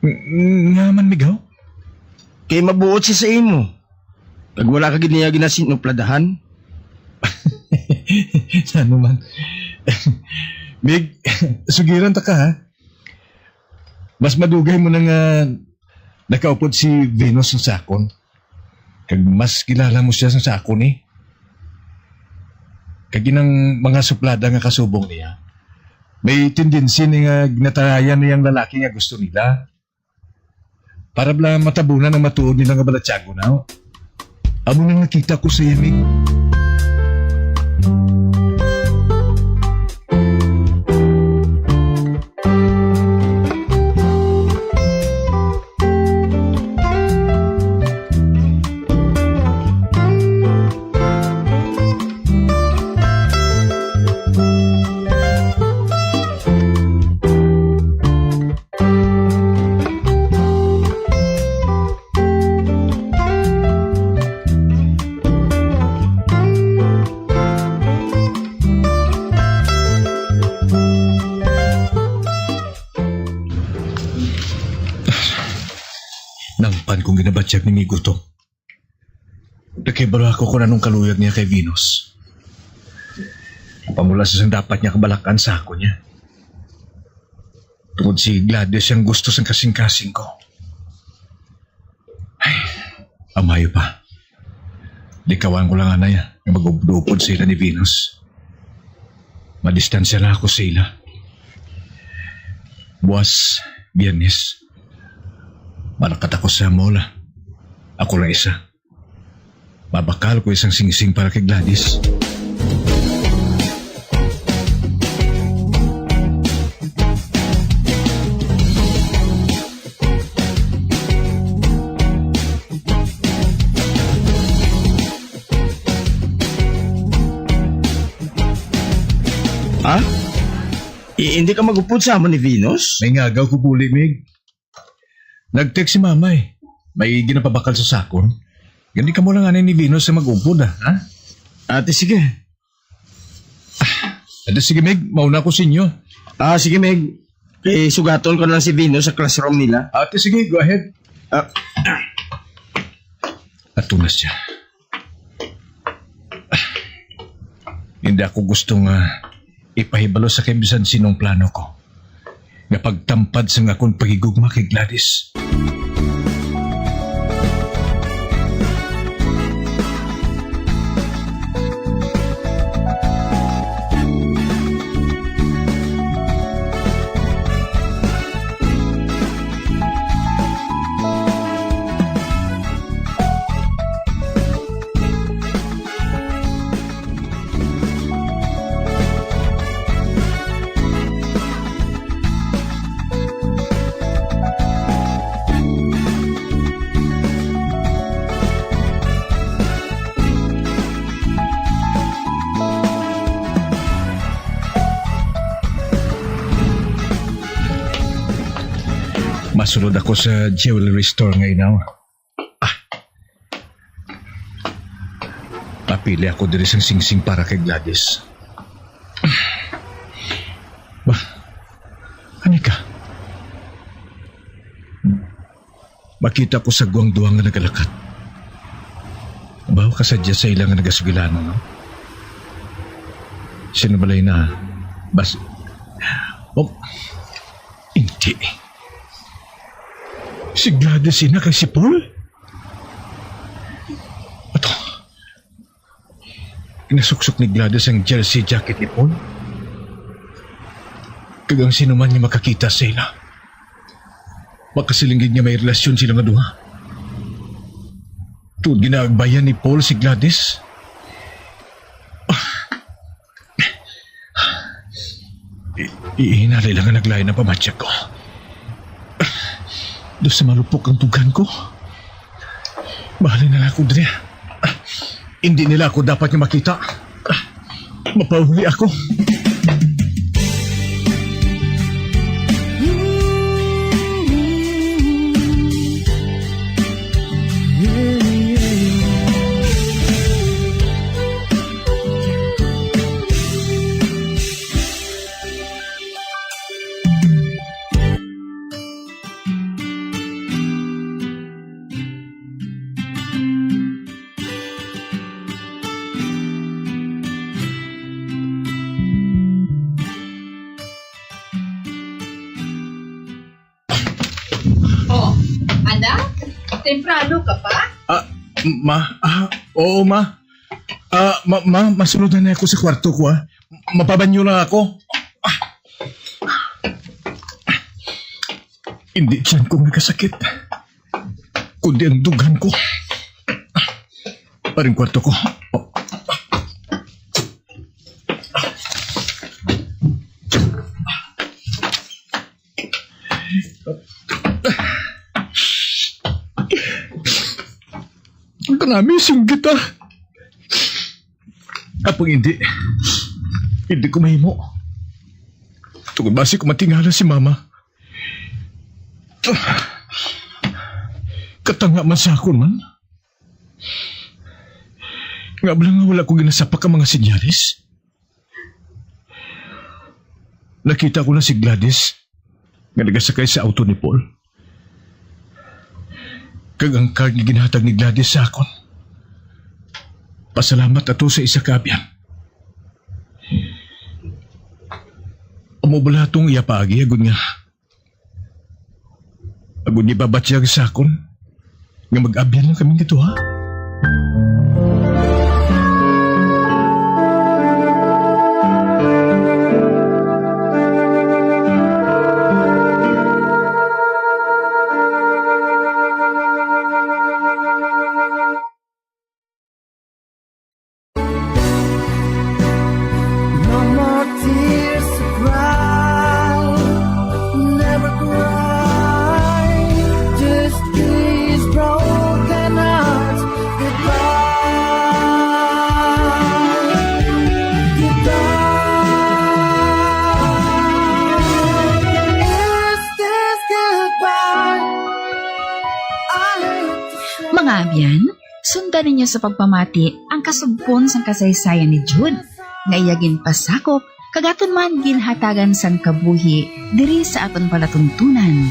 Ng-, nga man, Migaw? Kay mabuot siya sa imo. Kag wala ka gid niya ginasinupladahan. Ano man? Mig, sugiran ta ka, ha? Mas madugay mo na nga nakaupod si Venus sa akon. Kag mas kilala mo siya sa, sa akon, eh. Kag inang mga suplada nga kasubong niya, may tendency ni nga ginatarayan niya ang lalaki nga gusto nila. Para bala matabunan ang matuod nila nga balatyagon, no? Amo nang nakita ko sa iya, Mig. Nangpan kong ginabatyag ni Migo to. Nakibalo ako kung anong kaluyag niya kay Venus. Pamula sa sang dapat niya kabalak-an sa ako niya. Tungod si Gladys ang gusto sang kasing-kasing ko. Ay, amayo pa. Likawan ko lang anay nga mag-upod-upod sila ni Venus. Madistansya na ako sa ila. Buwas, Biyernes, malakat ako sa mall. Ako lang isa. Mabakal ko isang singsing para kay Gladys. Ha? I-, hindi ka mag-upod sa amo ni Venus? May ngagaw ko buli, Mig. Nag-text si Mama, eh. May ginapabakal sa sakon. Gani kamo lang anay ni Venus sa mag-upod, ah, ha? Ate, sige. Ate, sige, Mig. Mauna ko sa inyo. Ah, sige, Mig. Kay sugaton ko lang si Venus sa classroom nila. Ate, sige, go ahead. Ah. Ato na siya. Hindi ako gusto nga ipahibalo sa kay bisan sinong plano ko nga pagtampad sa akon paghigugma kay Gladys. Masulod ako sa jewelry store nga inaw. Ah. Mapili ako diri sang singsing para kay Gladys. Ba, ani ka? Makita ko sa guwang duha nga nagalakat. Baho ka sadya sa ila nga nagasugilanon, no? Sino balay na? Bas-, oh, hindi. Si Gladys ina kag si Paul? Ato, ginasuksok ni Gladys ang jersey jacket ni Paul. Kag ang sino man nga makakita sa ila, makasiling gid nga may relasyon sila nga duha. Tungod ginaagbayan ni Paul si Gladys. I-, i-, hinali lang nga naglain ang pamatyag ko. Daw sa malupok ang tugan ko. Mahalin na lang ako diri. Hindi nila ako dapat nga makita. Mapauli ako. Oh, anak, temprano ka pa? Ah, ma, ah, oo, ma. Ah, ma, ma, masulod na ako sa kwarto ko, ah. Mapabanyo lang ako. Ah. Hindi tiyan ko nga kasakit, kundi ang dughan ko. Paring kwarto ko. Kanami, singgit, ah. Apang hindi. Hindi ko mahimo. Tungod basi ko matingala si Mama. Katanga man sa akon man. Nga bala nga wala ko ginasapak ang mga senyales. Nakita ko na si Gladys nga nagasakay sa auto ni Paul, kag ang card nga ginhatag ni Gladys sa akon. Pasalamat ato sa isa ka abyan. Amo bala atong iya paagi, agod nga Agod ni babatyag sa akon nga mag-abyan lang kami nga duha. No more tears to cry, never cry. Just kiss broken hearts goodbye. Goodbye. Is this goodbye? I hate to say Mga abyan, sundan ninyo sa pagpamati ang kasugpon sang kasaysayan ni Jude, nga iya ginpasakop kag aton man ginhatagan sang kabuhi diri sa aton palatuntunan.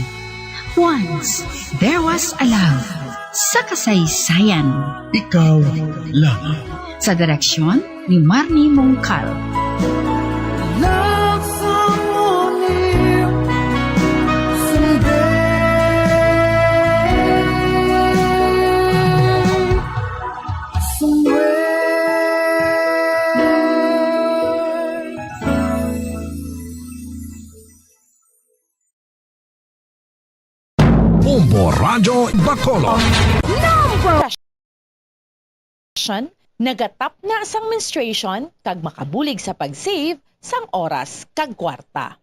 Once There Was a Love, sa kasaysayan. Ikaw lang. Sa direksyon ni Marnie Mongcal. Love someone new someday, somewhere. Bombo Radyo Bacolod. Number Session, nagatapna sang menstruation kag makabulig sa pag-save sang oras kag kwarta.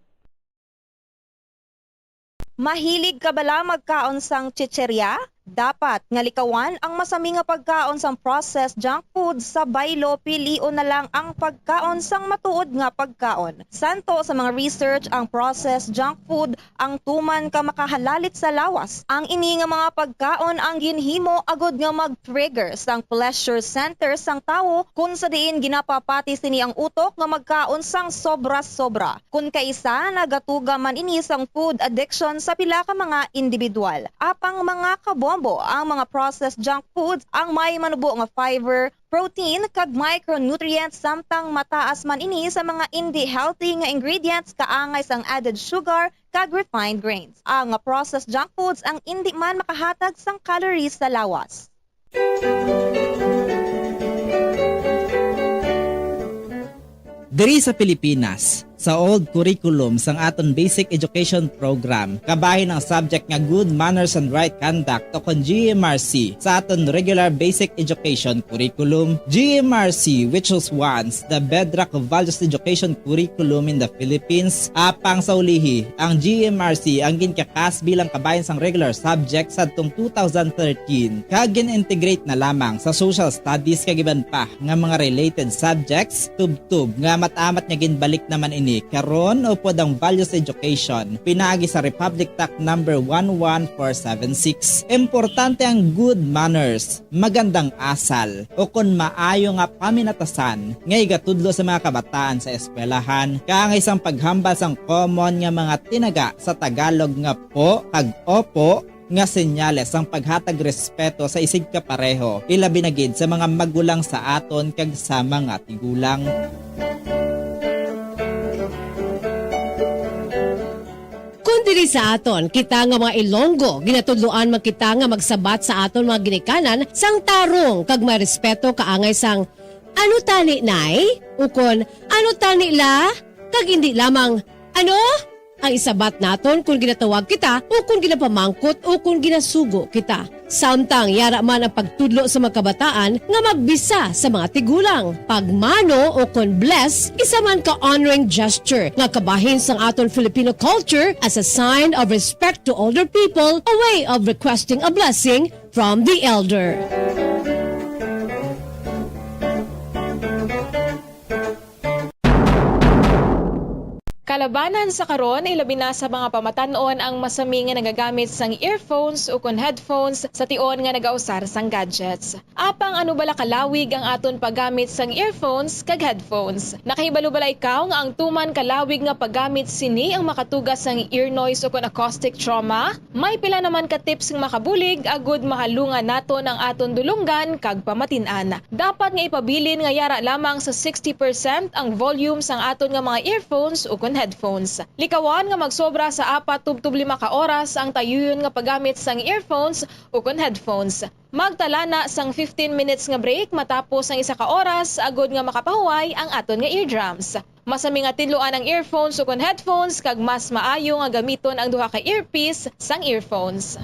Mahilig ka bala magkaon sang chicheria? Dapat nga likawan ang masami nga pagkaon sang processed junk food sa baylo, pilion na lang ang pagkaon sang matuod nga pagkaon. Santo sa mga research, ang processed junk food ang tuman ka makahalalit sa lawas. Ang ini nga mga pagkaon ang ginhimo agud nga mag-trigger sang pleasure center sang tawo, kun sa diin ginapapati sini ang utok nga magkaon sang sobra-sobra. Kun kaisa, nagatuga man ini sang food addiction sa pila ka mga individual. Apang mga kabombo, ang mga processed junk foods ang may manubo nga fiber, protein, kag micronutrients, samtang mataas man ini sa mga indi healthy nga ingredients, kaangay sang added sugar kag refined grains. Ang processed junk foods ang indi man makahatag sang calories sa lawas. Diri sa Pilipinas, sa old curriculum sang aton basic education program, kabahin ang subject nga good manners and right conduct, o kon G M R C, sa aton regular basic education curriculum. G M R C, which was once the bedrock of values education curriculum in the Philippines, apang sa ulihi, ang G M R C ang ginkakas bilang kabahin sang regular subject sadtong two thousand thirteen, kag gin-integrate na lamang sa social studies kag iban pa nga mga related subjects, tubtob nga amat-amat nga ginbalik naman ini karon upod ang values education pinaagi sa Republic Act number one one four seven six. Importante ang good manners, magandang asal, o kon maayo nga paminatasan nga igatudlo sa mga kabataan sa eskwelahan, kaangay sang paghambal sang common nga mga tinaga sa Tagalog nga po kag opo, nga senyales sang paghatag respeto sa isigkapareho, ilabi na gid sa mga magulang sa aton kag sa mga tigulang. Kon diri sa aton, kita nga mga Ilonggo, ginatudloan man kita nga magsabat sa aton mga ginikanan sang tarong kag may respeto kaangay sang, "Ano tani, Nay?" ukon, "Ano tani, La?" kag indi lamang, "Ano?" ang isabat naton kon ginatawag kita o kon ginapamangkot o kon ginasugo kita. Samtang yara man ang pagtudlo sa mga kabataan nga magbisa sa mga tigulang. Pagmano o kon bless, isa man ka honoring gesture nga kabahin sang aton Filipino culture as a sign of respect to older people, a way of requesting a blessing from the elder. Kalabanan sa karon, ilabi na sa mga pamatan-on ang masami nga nagagamit sang earphones ukon headphones sa tion nga nagausar sang gadgets. Apang ano bala kalawig ang aton paggamit sang earphones kag headphones? Nakahibalo bala ikaw nga ang tuman kalawig nga paggamit sini ang makatuga sang ear noise ukon acoustic trauma? May pila naman ka tips nga makabulig agud mahalungan naton ang aton dulonggan kag pamatin-an. Dapat nga ipabilin nga yara lamang sa sixty percent ang volume sang aton nga mga earphones ukon headphones. Likawan nga magsobra sa apat tubtob lima ka oras ang tayuyon nga paggamit sang earphones ukon headphones. Magtala na sang fifteen minutes nga break matapos ang isa ka oras agud nga makapahuway ang aton nga eardrums. Masami nga tinluan ang earphones ukon headphones, kag mas maayo nga gamiton ang duha ka earpiece sang earphones.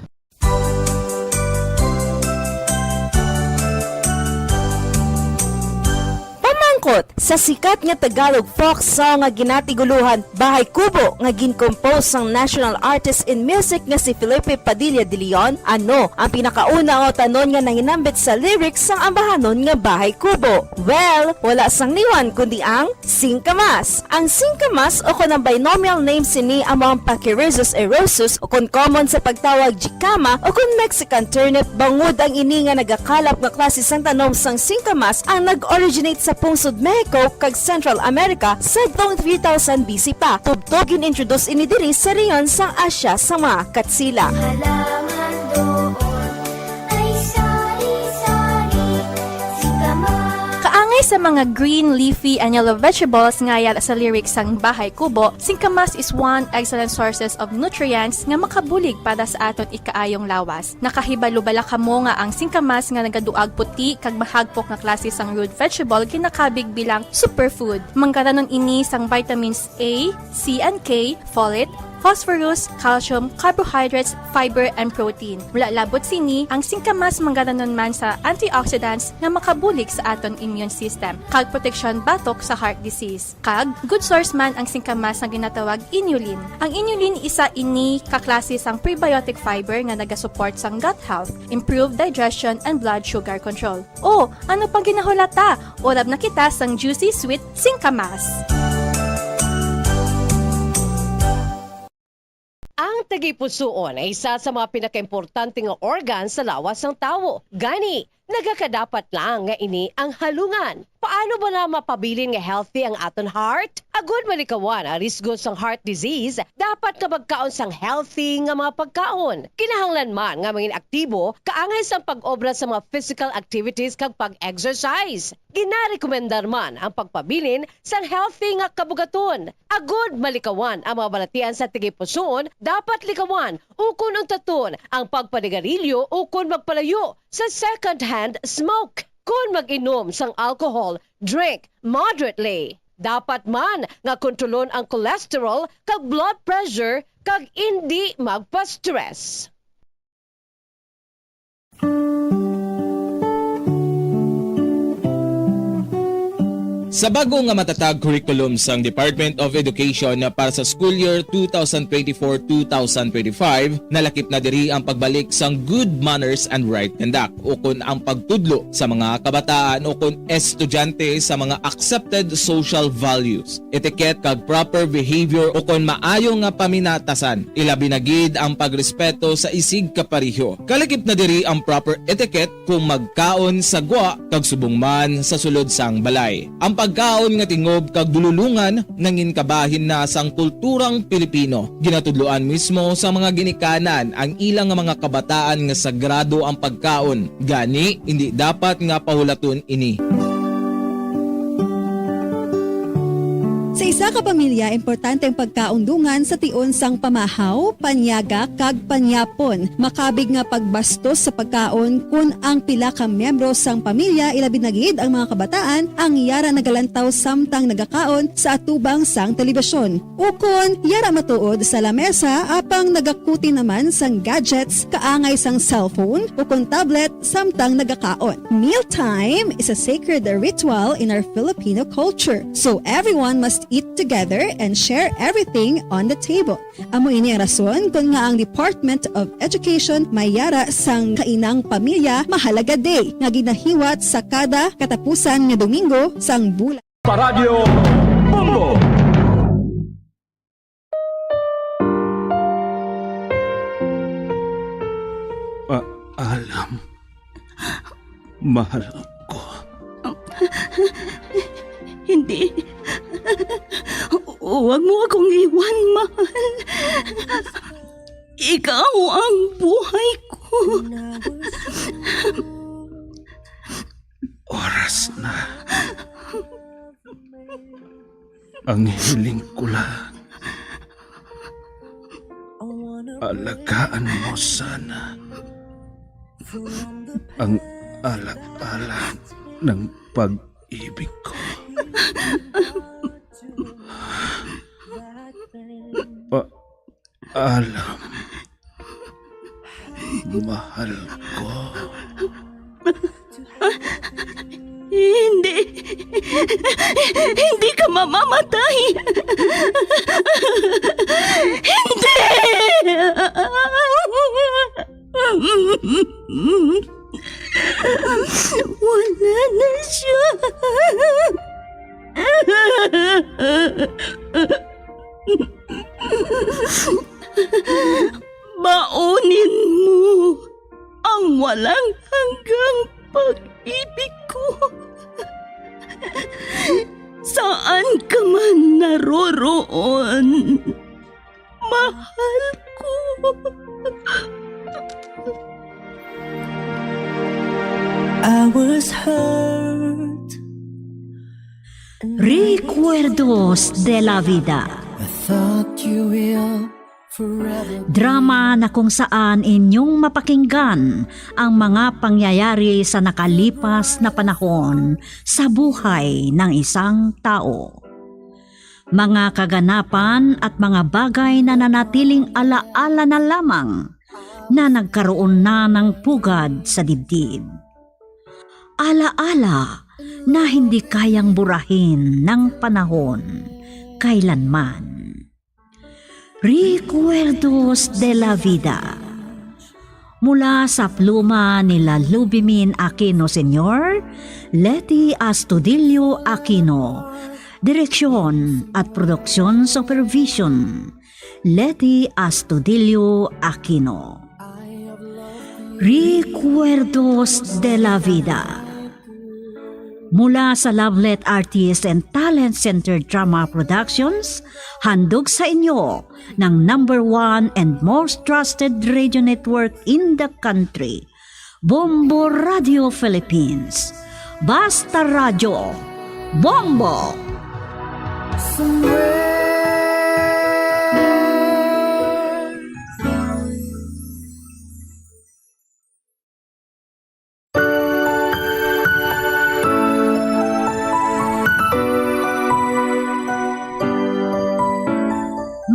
Pamangkot, sa sikat nga Tagalog folk song nga ginatiguluhan Bahay Kubo nga gin-compose sang national artist in music nga si Felipe Padilla de Leon, ano ang pinakauna nga utanon nga nahinambit sa lyrics sang ambahanon nga Bahay Kubo? Well, wala sang liwan kundi ang singkamas. Ang singkamas, o kon ang binomial name sini, amo ang Pachyrhizis eriosus, o kon common sa pagtawag jicama, o kon Mexican turnip, bangod ang ini nga nagakalap nga klase sang tanom sang singkamas ang nag-originate sa pungsod Mexico kag Central America sadtong three thousand B C pa. Tubtob gin-introduce ini diri sa rehiyon sang Asia sa mga Katsila. Halaman doon ay sari-sari, singkamas. Kaangay sa mga green, leafy, and yellow vegetables nga yara sa lyrics sang Bahay Kubo, singkamas is one excellent sources of nutrients nga makabulig para sa aton ikaayong lawas. Nakahibalo bala kamo nga ang singkamas nga nagaduag puti kag mahagpok nga klase sang root vegetable ginakabig bilang superfood? Manggaranon ini sang vitamins A, C and K, folate, phosphorus, calcium, carbohydrates, fiber, and protein. Wala labot sini, ang singkamas manggaranon man sa antioxidants nga makabulig sa aton immune system, kag proteksyon batok sa heart disease. Kag good source man ang singkamas nga ginatawag inulin. Ang inulin isa ini ka klase sang prebiotic fiber nga nagasupport sang gut health, improve digestion, and blood sugar control. O, ano pang ginahulata? Urab na kita sang juicy sweet singkamas. Ang tagipusoon ay isa sa mga pinakaimportante nga organ sa lawas sang tawo. Gani, nagakadapat lang nga ini ang halungan. Paano ba na mapabilin nga healthy ang aton heart? Agud malikawan ang risgo sang heart disease, dapat nga magkaon sang healthy nga mga pagkaon. Kinahanglan man nga mangin aktibo, kaangay sang pag-obra sa mga physical activities kag pag-exercise. Ginarekomendar man ang pagpabilin sang healthy nga kabugaton. Agud malikawan ang mga balatian sa tagipusoon, dapat likawan ukon untaton ang pagpanigarilyo ukon magpalayo sa second-hand smoke. Kon mag-inom sang alcohol, drink moderately. Dapat man nga kontrolon ang cholesterol kag blood pressure kag indi magpa-stress. Sa bag-o nga matatag curriculum sang Department of Education para sa school year two thousand twenty-four, two thousand twenty-five, nalakip na diri ang pagbalik sang good manners and right conduct, ukon ang pagtudlo sa mga kabataan ukon estudyante sa mga accepted social values, etiquette kag proper behavior ukon maayo nga paminatasan, ilabi na gid ang pagrespeto sa isigkapareho. Kalakip na diri ang proper etiquette kung magkaon sa gwa kag subong man sa sulod sang balay. Ang pagkaon nga tingob kag dululongan nangin kabahin na sang kulturang Pilipino. Ginatudloan mismo sa mga ginikanan ang ilang nga mga kabataan nga sagrado ang pagkaon. Gani, indi dapat nga pahulaton ini. Sa isa ka pamilya, importante ang pagkaon dungan sa tion sang pamahaw, panyaga, kag panyapon. Makabig nga pagbastos sa pagkaon kon ang pila ka miyembro sang pamilya, ilabi na gid ang mga kabataan, ang yara nagalantaw samtang nagakaon sa atubang sang telebisyon. Ukon yara matuod sa lamesa apang nagakuti naman sang gadgets kaangay sang cellphone ukon tablet samtang nagakaon. Mealtime is a sacred ritual in our Filipino culture, so everyone must eat together and share everything on the table. Amo ini ang rason kon nga ang Department of Education may yara sang Kainang Pamilya Mahalaga Day nga ginahiwat sa kada katapusan nga Domingo sang bulan. Paradyo Bombo! Ah, alam. Mahal ko. Hindi. Huwag mo akong iwan, mahal. Ikaw ang buhay ko. Oras na. Ang hiling ko lang, alagaan mo sana ang ala-ala ng pag-ibig ko. Pa-, Alam, mahal ko. Hindi. Hindi ka mamamatay. Hindi! Wala na siya. Baunin mo ang walang hanggang pag-ibig ko. Saan ka man naroroon, mahal ko. I was hurt. Recuerdos de la Vida. I thought you will forever. Drama na kung saan inyong mapakinggan ang mga pangyayari sa nakalipas na panahon sa buhay ng isang tao. Mga kaganapan at mga bagay na nanatiling ala-ala na lamang na nagkaroon na ng pugad sa dibdib. Ala-ala na hindi kayang burahin ng panahon kailanman. Recuerdos de la Vida. Mula sa pluma ni La Lubimin Aquino Senior, Leti Astudillo Aquino. Direksyon at production supervision, Leti Astudillo Aquino. Recuerdos de la Vida. Mula sa Lovelet Artist and Talent Center Drama Productions, handog sa inyo ng number one and most trusted radio network in the country, Bombo Radio Philippines. Basta Radyo, Bombo!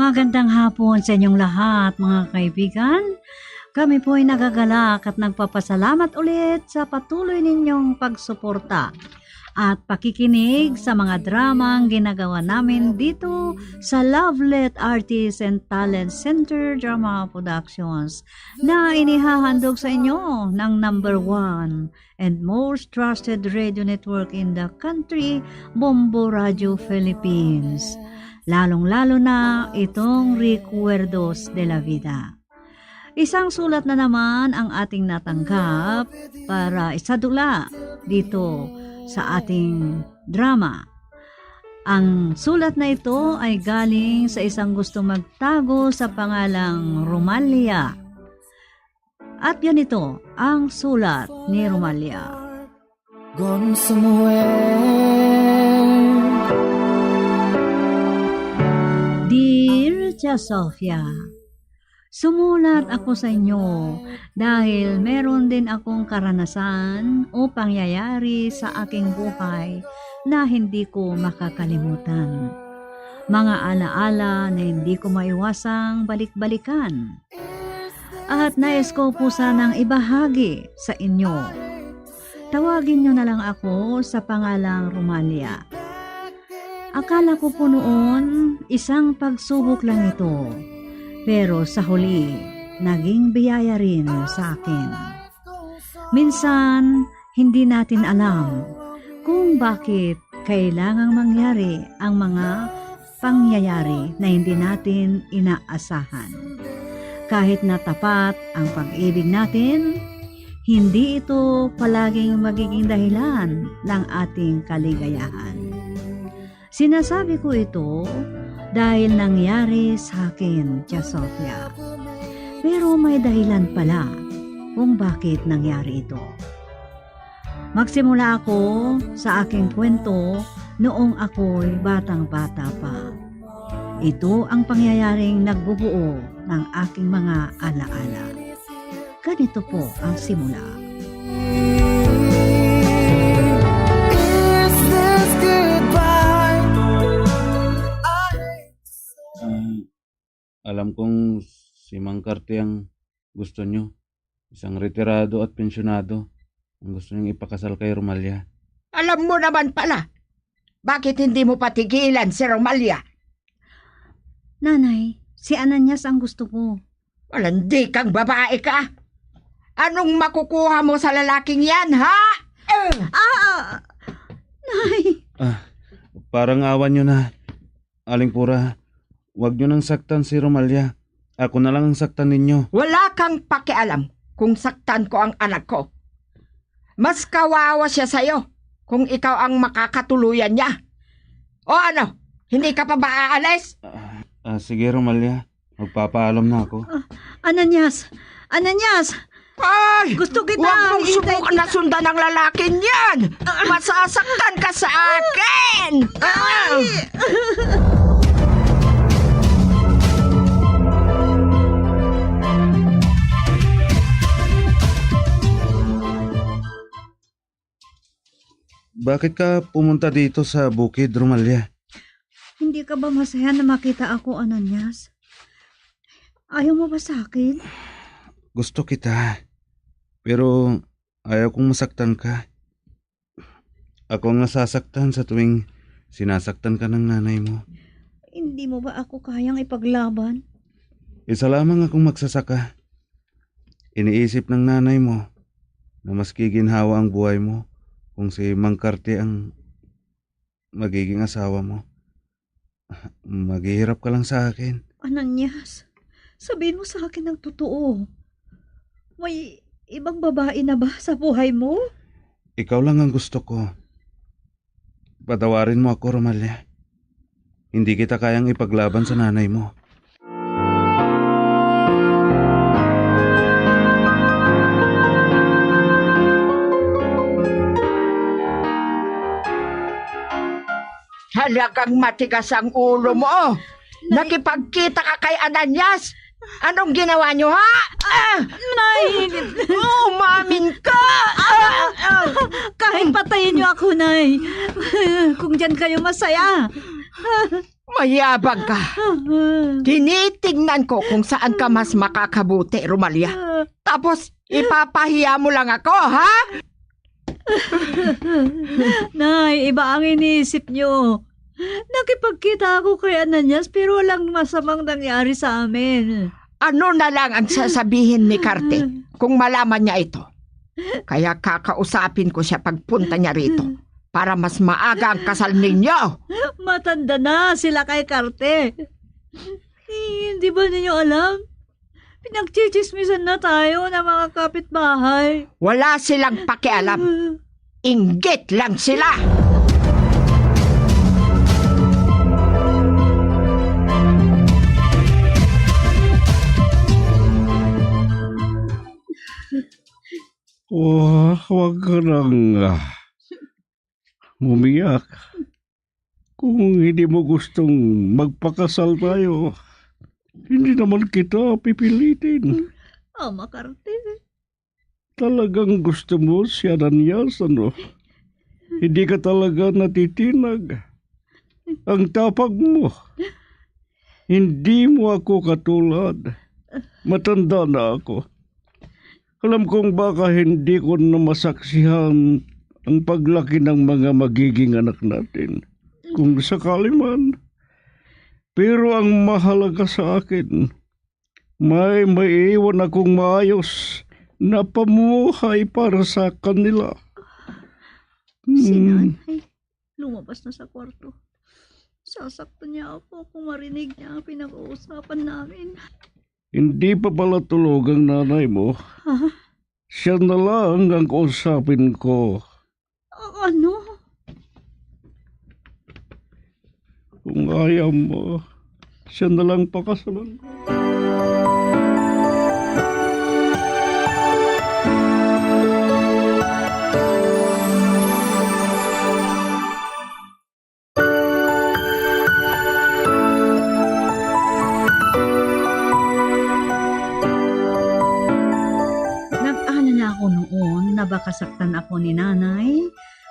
Magandang hapon sa inyong lahat, mga kaibigan. Kami po ay nagagalak at nagpapasalamat ulit sa patuloy ninyong pagsuporta at pakikinig sa mga dramang ginagawa namin dito sa Lovelet Artists and Talent Center Drama Productions na inihahandog sa inyo ng number one and most trusted radio network in the country, Bombo Radio Philippines. Lalong-lalo na itong Recuerdos de la Vida. Isang sulat na naman ang ating natanggap para isadula dito sa ating drama. Ang sulat na ito ay galing sa isang gusto magtago sa pangalang Romalia. At ganito ang sulat ni Romalia. Gone somewhere. Dear Tia Sofia, sumulat ako sa inyo dahil meron din akong karanasan o pangyayari sa aking buhay na hindi ko makakalimutan. Mga alaala na hindi ko maiwasang balik-balikan. At nais ko po sanang ibahagi sa inyo. Tawagin niyo na lang ako sa pangalang Romalia. Akala ko po noon, isang pagsubok lang ito. Pero sa huli, naging biyaya rin sa akin. Minsan, hindi natin alam kung bakit kailangang mangyari ang mga pangyayari na hindi natin inaasahan. Kahit na tapat ang pag-ibig natin, hindi ito palaging magiging dahilan ng ating kaligayahan. Sinasabi ko ito dahil nangyari sa akin, Tia Sofia. Pero may dahilan pala kung bakit nangyari ito. Magsimula ako sa aking kwento noong ako'y batang-bata pa. Ito ang pangyayaring nagbubuo ng aking mga alaala. Ganito po ang simula. Is this goodbye? Ah, alam kong si Mang Karte ang gusto nyo. Isang retirado at pensyonado ang gusto niyang ipakasal kay Romalia. Alam mo naman pala, bakit hindi mo patigilan si Romalia? Nanay, si Ananias ang gusto ko. Malandi kang babae ka. Anong makukuha mo sa lalaking yan, ha? Eh! Ah, Nay! Ah, parang awan nyo na. Aling Pura, wag nyo nang saktan si Romalia. Ako na lang ang saktan ninyo. Wala kang pakialam kung saktan ko ang anak ko. Mas kawawa siya sa'yo kung ikaw ang makakatuluyan niya. O ano, hindi ka pa ba aalis? Ah, ah, sige, Romalia. Magpapaalam na ako. Ah, Ananias! Ananias! Ay! Gusto kita! Huwag mong subukan na sundan ang lalaki niyan! Masasaktan ka sa akin! Ay! Bakit ka pumunta dito sa bukid, Romalia? Hindi ka ba masaya na makita ako, Ananias? Ayaw mo ba sa akin? Gusto kita, pero ayaw kong masaktan ka. Ako ang nasasaktan sa tuwing sinasaktan ka ng nanay mo. Hindi mo ba ako kayang ipaglaban? Isa lamang akong magsasaka. Iniisip ng nanay mo na mas giginhawa ang buhay mo kung si Mang Karte ang magiging asawa mo. Maghihirap ka lang sa akin. Ananias, sabihin mo sa akin ang totoo. May ibang babae na ba sa buhay mo? Ikaw lang ang gusto ko. Patawarin mo ako, Romalia. Hindi kita kayang ipaglaban sa nanay mo. Talagang matigas ang ulo mo. Nay. Nakipagkita ka kay Ananias. Anong ginawa niyo, ha? Ah! Nay! Umamin ka! Ah! Kahit patayin niyo ako, Nay. Kung diyan kayo masaya. Mayabag ka. Tinitingnan ko kung saan ka mas makakabuti, Romalia. Tapos, ipapahiya mo lang ako, ha? Nay, iba ang iniisip niyo. Nakipagkita ako kay Ananias, pero walang masamang nangyari sa amin. Ano na lang ang sasabihin ni Carte kung malaman niya ito? Kaya kakausapin ko siya pagpunta niya rito para mas maaga ang kasal ninyo. Matanda na sila kay Carte. Eh, hindi ba ninyo alam? Pinagchichismisan na tayo ng mga kapitbahay. Wala silang pakialam. Inggit lang sila. Wa-, wag ka nang, ah, mumiyak. Kung hindi mo gustong magpakasal tayo, hindi naman kita pipilitin. Ama Carte. Talagang gusto mo si Ananias, ano? Hindi ka talaga natitinag. Ang tapang mo. Hindi mo ako katulad. Matanda na ako. Alam kong baka hindi ko na masaksihan ang paglaki ng mga magiging anak natin. Kung sakali man. Pero ang mahalaga sa akin, may maiiwan akong maayos na pamumuhay para sa kanila. Si Hmm. Nanay, lumabas na sa kwarto. Sasaktan niya ako kung marinig niya ang pinag-uusapan namin. Hindi pa pala tulog ang nanay mo. Ha? Siya na lang ang kausapin ko. A-, ano? Kung ayaw mo, siya na lang pakasalan ko. Nag-alala ako noon na baka saktan ako ni Nanay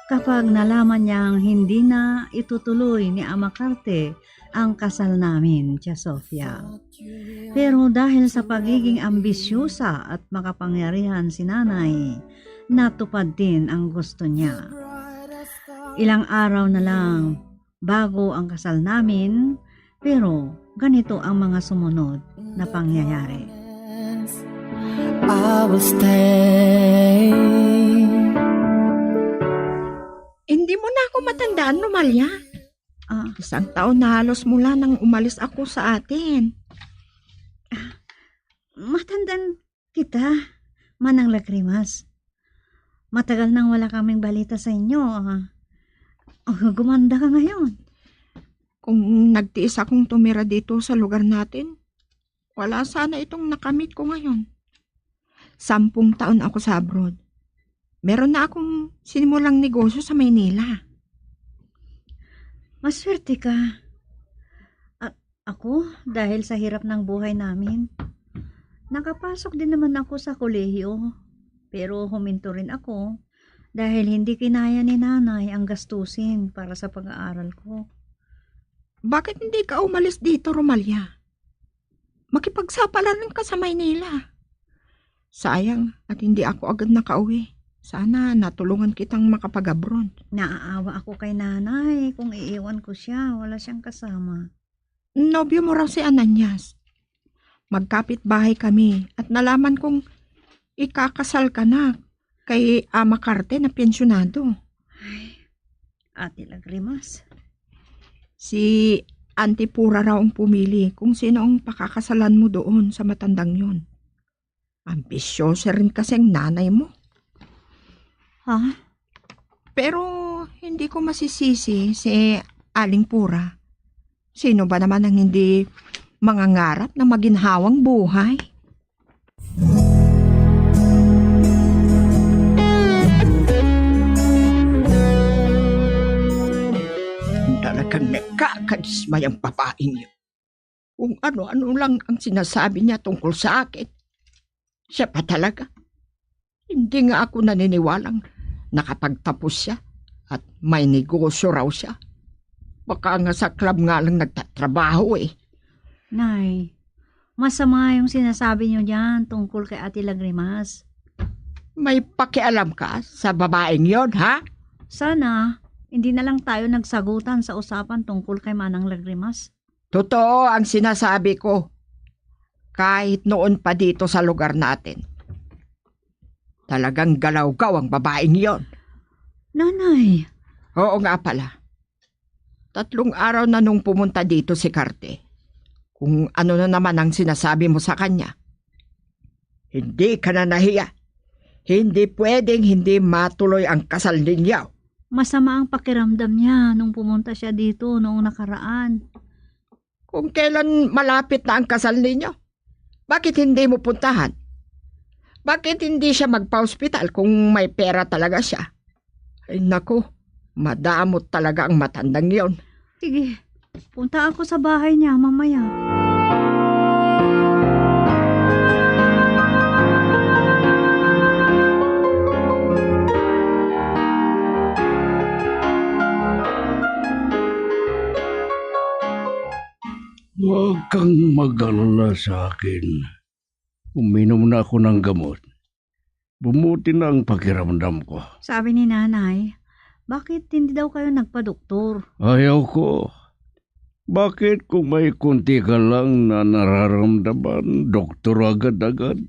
kapag nalaman niyang hindi na itutuloy ni Ama Carte ang kasal namin, Tia Sofia. Pero dahil sa pagiging ambisyosa at makapangyarihan si Nanay, natupad din ang gusto niya. Ilang araw na lang bago ang kasal namin, pero ganito ang mga sumunod na pangyayari. I will stay. Hindi mo na ako matandaan, Romalia. Ah. Isang taon na halos mula nang umalis ako sa atin. Ah, matandaan kita, Manang Lagrimas. Matagal nang wala kaming balita sa inyo, ah. Oh, gumanda ka ngayon. Kung nagtiis akong tumira dito sa lugar natin, wala sana itong nakamit ko ngayon. Sampung taon ako sa abroad. Meron na akong sinimulang negosyo sa Maynila. Maswerte ka. A-, ako, dahil sa hirap ng buhay namin, nakapasok din naman ako sa kolehiyo. Pero huminto rin ako dahil hindi kinaya ni Nanay ang gastusin para sa pag-aaral ko. Bakit hindi ka umalis dito, Romalia? Makipagsapalaran ka sa Maynila. Sayang at hindi ako agad nakauwi. Sana natulungan kitang makapag-abroad. Naaawa ako kay Nanay kung iiwan ko siya, wala siyang kasama. Nobyo mo raw si Ananias. Magkapit bahay kami at nalaman kong ikakasal ka na kay Ama Carte na pensyonado. Ay, Ate Lagrimas. Si Auntie Pura raw ang pumili kung sino ang pakakasalan mo doon sa matandang yon. Ambisyosa rin kasi ang nanay mo. Ha? Pero hindi ko masisisi si Aling Pura. Sino ba naman ang hindi mangangarap na maginhawang buhay? Talagang nakakadismay ang babaeng yun. Kung ano-ano lang ang sinasabi niya tungkol sa akin. Siya pa talaga. Hindi nga ako naniniwalang nakapagtapos siya at may negosyo raw siya. Baka nga sa club nga lang nagtatrabaho eh. Nay, masama yung sinasabi niyo diyan tungkol kay Ate Lagrimas. May pakialam ka sa babaeng yon, ha? Sana, hindi na lang tayo nagsagutan sa usapan tungkol kay Manang Lagrimas. Totoo ang sinasabi ko. Kahit noon pa dito sa lugar natin, talagang galawgaw ang babaeng yon. Nanay! Oo nga pala. Tatlong araw na nung pumunta dito si Karte. Kung ano na naman ang sinasabi mo sa kanya. Hindi ka na nahiya. Hindi pwedeng hindi matuloy ang kasal ninyo. Masama ang pakiramdam niya nung pumunta siya dito noong nakaraan. Kung kailan malapit na ang kasal ninyo, bakit hindi mo puntahan? Bakit hindi siya magpa-hospital kung may pera talaga siya? Ay naku, madamot talaga ang matandang yon. Sige, punta ako sa bahay niya mamaya. Huwag kang mag-alala sa akin. Uminom na ako ng gamot. Bumuti na ang pakiramdam ko. Sabi ni Nanay, bakit hindi daw kayo nagpadoktor? Ayaw ko. Bakit kung may kunti ka lang na nararamdaman, doktor agad-agad?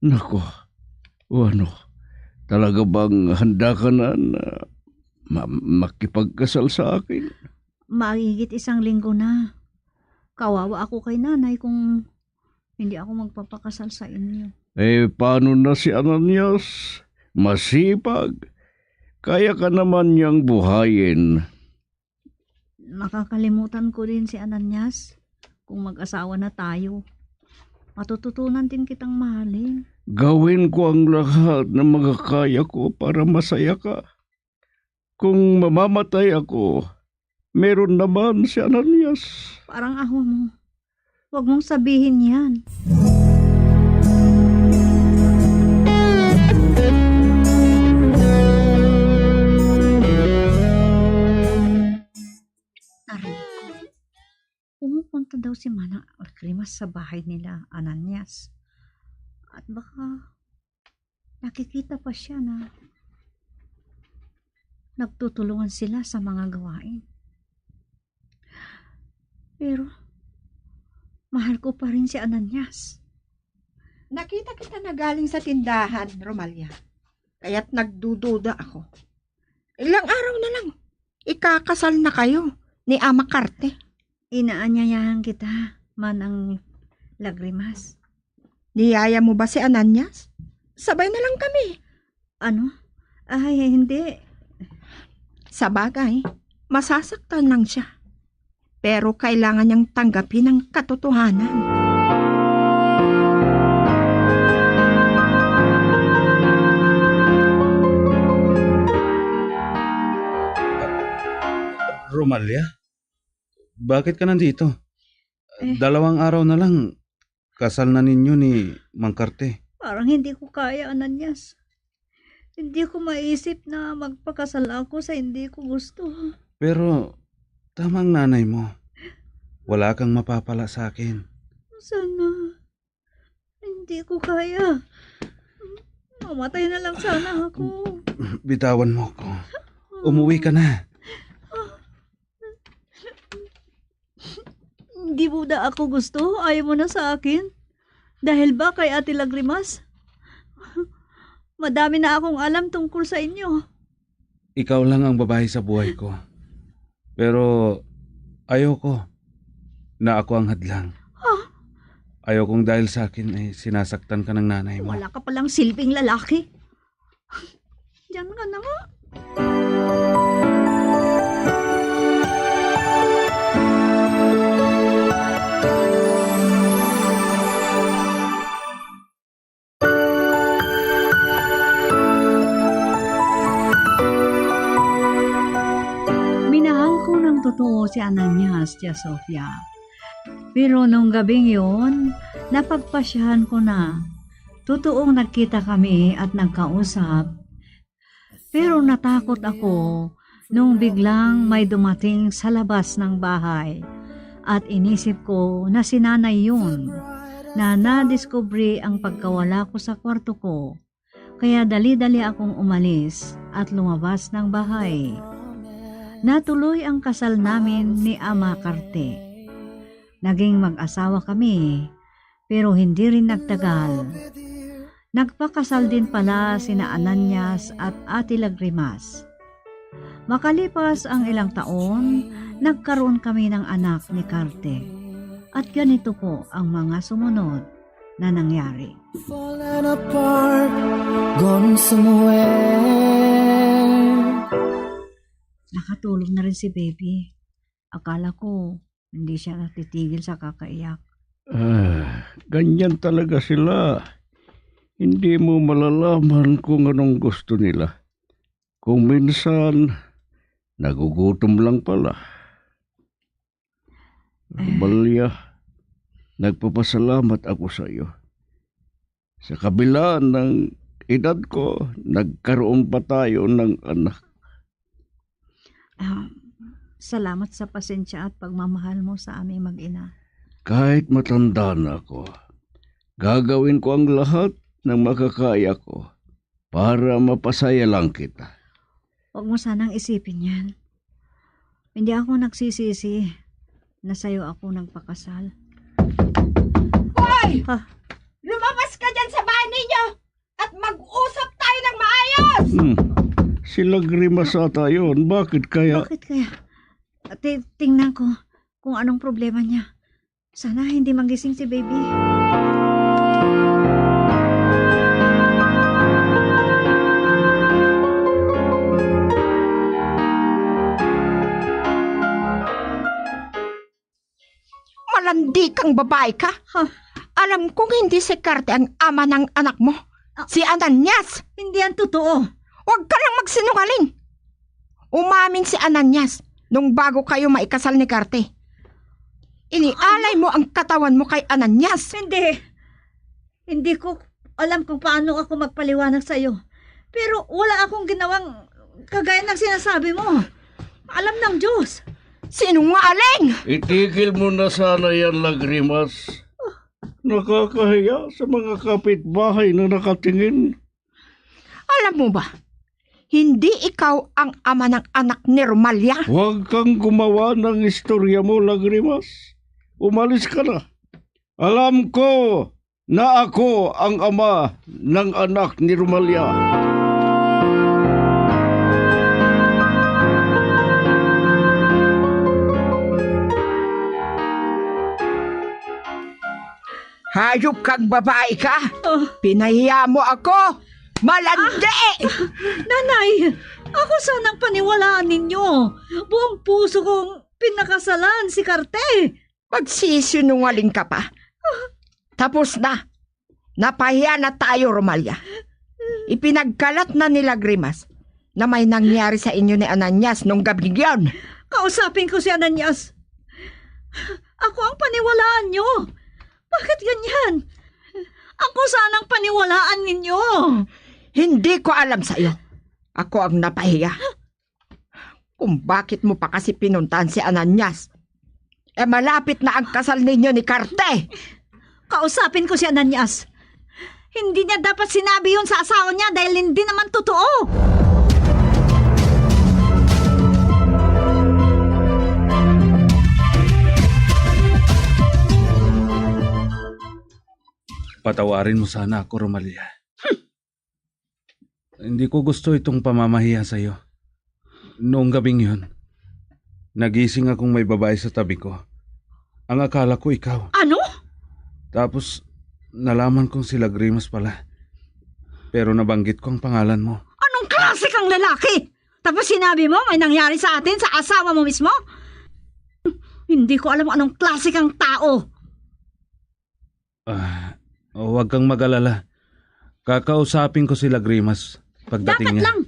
Nako, o ano, talaga bang handa ka na na ma- makipagkasal sa akin? Mahigit isang linggo na. Kawawa ako kay Nanay kung hindi ako magpapakasal sa inyo. Eh, paano na si Ananias? Masipag. Kaya ka naman niyang buhayin. Makakalimutan ko din si Ananias kung mag-asawa na tayo. Matututunan din kitang mahalin. Gawin ko ang lahat na makakaya ko para masaya ka. Kung mamamatay ako, meron naman si Ananias. Parang awa mo. Huwag mong sabihin yan. Narinig ko. Pumupunta daw si Manang Alcrimas sa bahay nila Ananias. At baka nakikita pa siya na nagtutulungan sila sa mga gawain. Pero mahal ko pa rin si Ananias. Nakita kita na galing sa tindahan, Romalia. Kaya't nagdududa ako. Ilang araw na lang, ikakasal na kayo ni Ama Karte. Inaanyayahan kita, Manang Lagrimas. Niyaya mo ba si Ananias? Sabay na lang kami. Ano? Ay, hindi. Sa bagay, masasaktan lang siya. Pero kailangan niyang tanggapin ang katotohanan. Romalia, bakit ka nandito? Eh. Dalawang araw na lang, kasal na ninyo ni Mang Karte. Parang hindi ko kaya, Ananias. Hindi ko maisip na magpakasal ako sa hindi ko gusto. Pero tama ang nanay mo. Wala kang mapapala sa akin. Sana. Hindi ko kaya. Mamatay na lang sana ako. Bitawan mo ko. Umuwi ka na. Hindi mo na ako gusto? Ayaw mo na sa akin? Dahil ba kay Ate Lagrimas? Madami na akong alam tungkol sa inyo. Ikaw lang ang babae sa buhay ko. Pero ayoko na ako ang hadlang. Ah. Ayokong dahil sa akin ay sinasaktan ka ng nanay mo. Wala ka palang silbing lalaki. Diyan ka na nga. Minahal ko ng totoo si Ananias, Tia Sofia. Pero nung gabing yun, napagpasyahan ko na. Totoong nagkita kami at nagkausap. Pero natakot ako Nung biglang may dumating sa labas ng bahay at inisip ko na si nanay yun, na nadiskubre ang pagkawala ko sa kwarto ko, kaya dali-dali akong umalis at lumabas ng bahay. Natuloy ang kasal namin ni Ama Carte. Naging mag-asawa kami, pero hindi rin nagtagal. Nagpakasal din pala sina Ananias at Ate Lagrimas. Makalipas ang ilang taon, nagkaroon kami ng anak ni Carte. At ganito po ang mga sumunod na nangyari. Falling apart, gone somewhere. Nakatulog na rin si baby. Akala ko, hindi siya natitigil sa kakaiyak. Ah, ganyan talaga sila. Hindi mo malalaman kung anong gusto nila. Kung minsan, nagugutom lang pala. Romalia, nagpapasalamat ako sa iyo. Sa kabila ng edad ko, nagkaroon pa tayo ng anak. Ah, salamat sa pasensya at pagmamahal mo sa aming mag-ina. Kahit matanda na ako, gagawin ko ang lahat ng makakaya ko para mapasaya lang kita. Huwag mo sanang isipin yan. Hindi ako nagsisisi na sa'yo ako nagpakasal. Hoy! Ah. Lumabas ka dyan sa bahay ninyo at mag-usap tayo ng maayos! Hmm. Si Lagrimas ata yun. Bakit kaya? Bakit kaya? Ti-, tingnan ko kung anong problema niya. Sana hindi magising si baby. Malandi kang babae ka. Huh? Alam kong hindi si Karte ang ama ng anak mo. Ah. Si Ananias. Hindi yan totoo. Huwag ka lang magsinungaling. Umamin si Ananias nung bago kayo maikasal ni Karte. Inialay mo ang katawan mo kay Ananias. Hindi. Hindi ko alam kung paano ako magpaliwanag sa iyo. Pero wala akong ginawang kagaya ng sinasabi mo. Alam ng Diyos. Sinungaling! Itigil mo na sana yan, Lagrimas. Nakakahiya sa mga kapitbahay na nakatingin. Alam mo ba, hindi ikaw ang ama ng anak ni Romalia. Huwag kang gumawa ng istorya mo, Lagrimas. Umalis ka na. Alam ko na ako ang ama ng anak ni Romalia. Hayop kang babae ka! Oh. Pinahiya mo ako! Malandi! Ah, ah, Nanay, ako sanang paniwalaan ninyo. Buong puso kong pinakasalan si Karte. Magsisinungaling ka pa. Tapos na. Napahiya na tayo, Romalia. Ipinagkalat na ni Lagrimas na may nangyari sa inyo ni Ananias nung gabing yon. Kausapin ko si Ananias. Ako ang paniwalaan nyo. Bakit ganyan? Ako sanang paniwalaan ninyo. Hindi ko alam sa iyo. Ako ang napahiya. Kung bakit mo pa kasi pinuntahan si Ananias? Eh, malapit na ang kasal ninyo ni Karte. Kausapin ko si Ananias. Hindi niya dapat sinabi yun sa asawa niya dahil hindi naman totoo. Patawarin mo sana ako, Romalia. Hindi ko gusto itong pamamahiya sa'yo. Noong gabing yun, nagising akong may babae sa tabi ko. Ang akala ko ikaw. Ano? Tapos, nalaman kong si Lagrimas pala. Pero nabanggit ko ang pangalan mo. Anong klase kang lalaki? Tapos sinabi mo may nangyari sa atin sa asawa mo mismo? Hindi ko alam anong klase kang tao. Ah, huwag kang mag-alala. Kakausapin ko si Lagrimas pagdating Dapat niya. lang.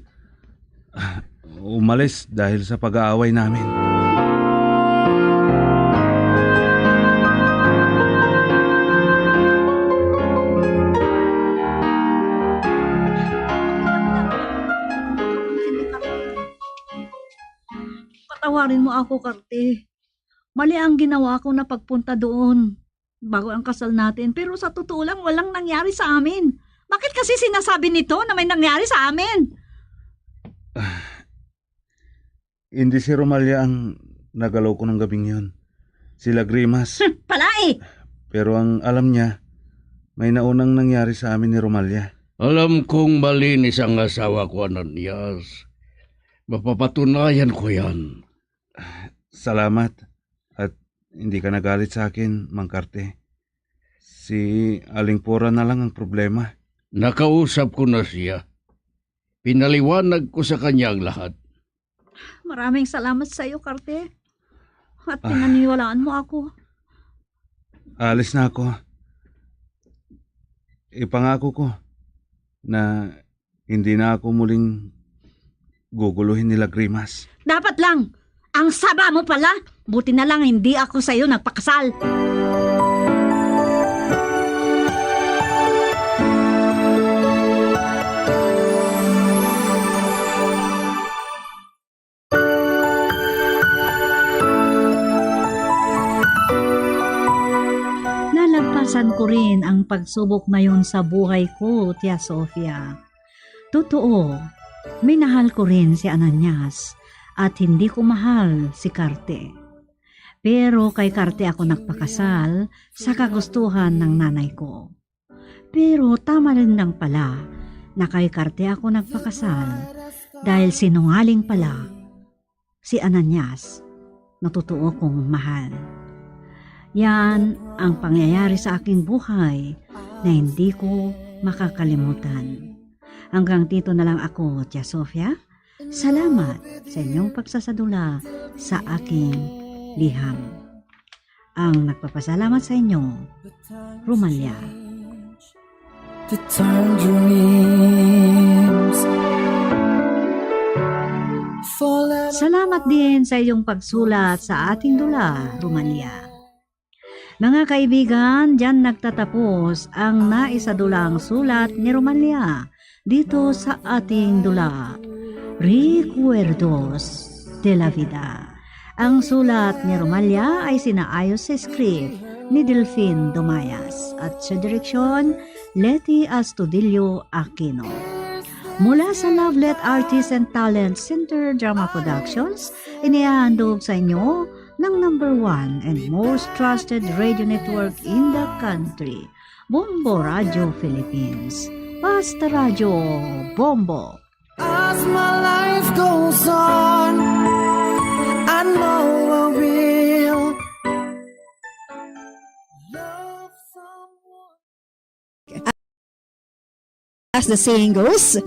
Ah, umalis dahil sa pag-aaway namin. Patawarin mo ako, Karte. Mali ang ginawa ko na pagpunta doon bago ang kasal natin. Pero sa totoo lang, walang nangyari sa amin. Bakit kasi sinasabi nito na may nangyari sa amin? Hindi si Romalia ang nagaloko ng gabing yun. Si Lagrimas. Palai! Pero ang alam niya, may naunang nangyari sa amin ni Romalia. Alam kong malinis ang asawa ko, Ananias. Mapapatunayan ko yan. Salamat. At hindi ka nagalit sa akin, Mang Karte. Si Aling Pura na lang ang problema. Nakausap ko na siya. Pinaliwanag ko sa kanya ang lahat. Maraming salamat sa iyo, Karte. At pinaniwalaan mo ako. Alis na ako. Ipangako ko na hindi na ako muling guguluhin ni Lagrimas. Dapat lang. Ang saba mo pala. Buti na lang hindi ako sa iyo nagpakasal. Nalagpasan ko rin ang pagsubok na yon sa buhay ko, Tia Sofia. Totoo, minahal ko rin si Ananias at hindi ko mahal si Karte. Pero kay Karte ako nagpakasal sa kagustuhan ng nanay ko. Pero tama rin lang pala na kay Karte ako nagpakasal dahil sinungaling pala si Ananias na totoo kong mahal. Yan ang pangyayari sa aking buhay na hindi ko makakalimutan. Hanggang dito na lang ako, Tia Sofia. Salamat sa inyong pagsasadula sa aking liham. Ang nagpapasalamat sa inyo, Romalia. To turn dreams. Fall out Salamat din sa iyong pagsulat sa ating dula, Romalia. Mga kaibigan, diyan nagtatapos ang naisadulang sulat ni Romalia dito sa ating dula, Recuerdos de la Vida. Ang sulat ni Romalia ay sinaayos sa script ni Delfin Dumayas at sa direksyon, Leti Astudillo Aquino. Mula sa Lovelet Artists and Talent Center Drama Productions, inihahandog sa inyo ng number one and most trusted radio network in the country, Bombo Radio Philippines. Basta Radyo Bombo. As my life goes on, I know I will love someone. As the saying goes,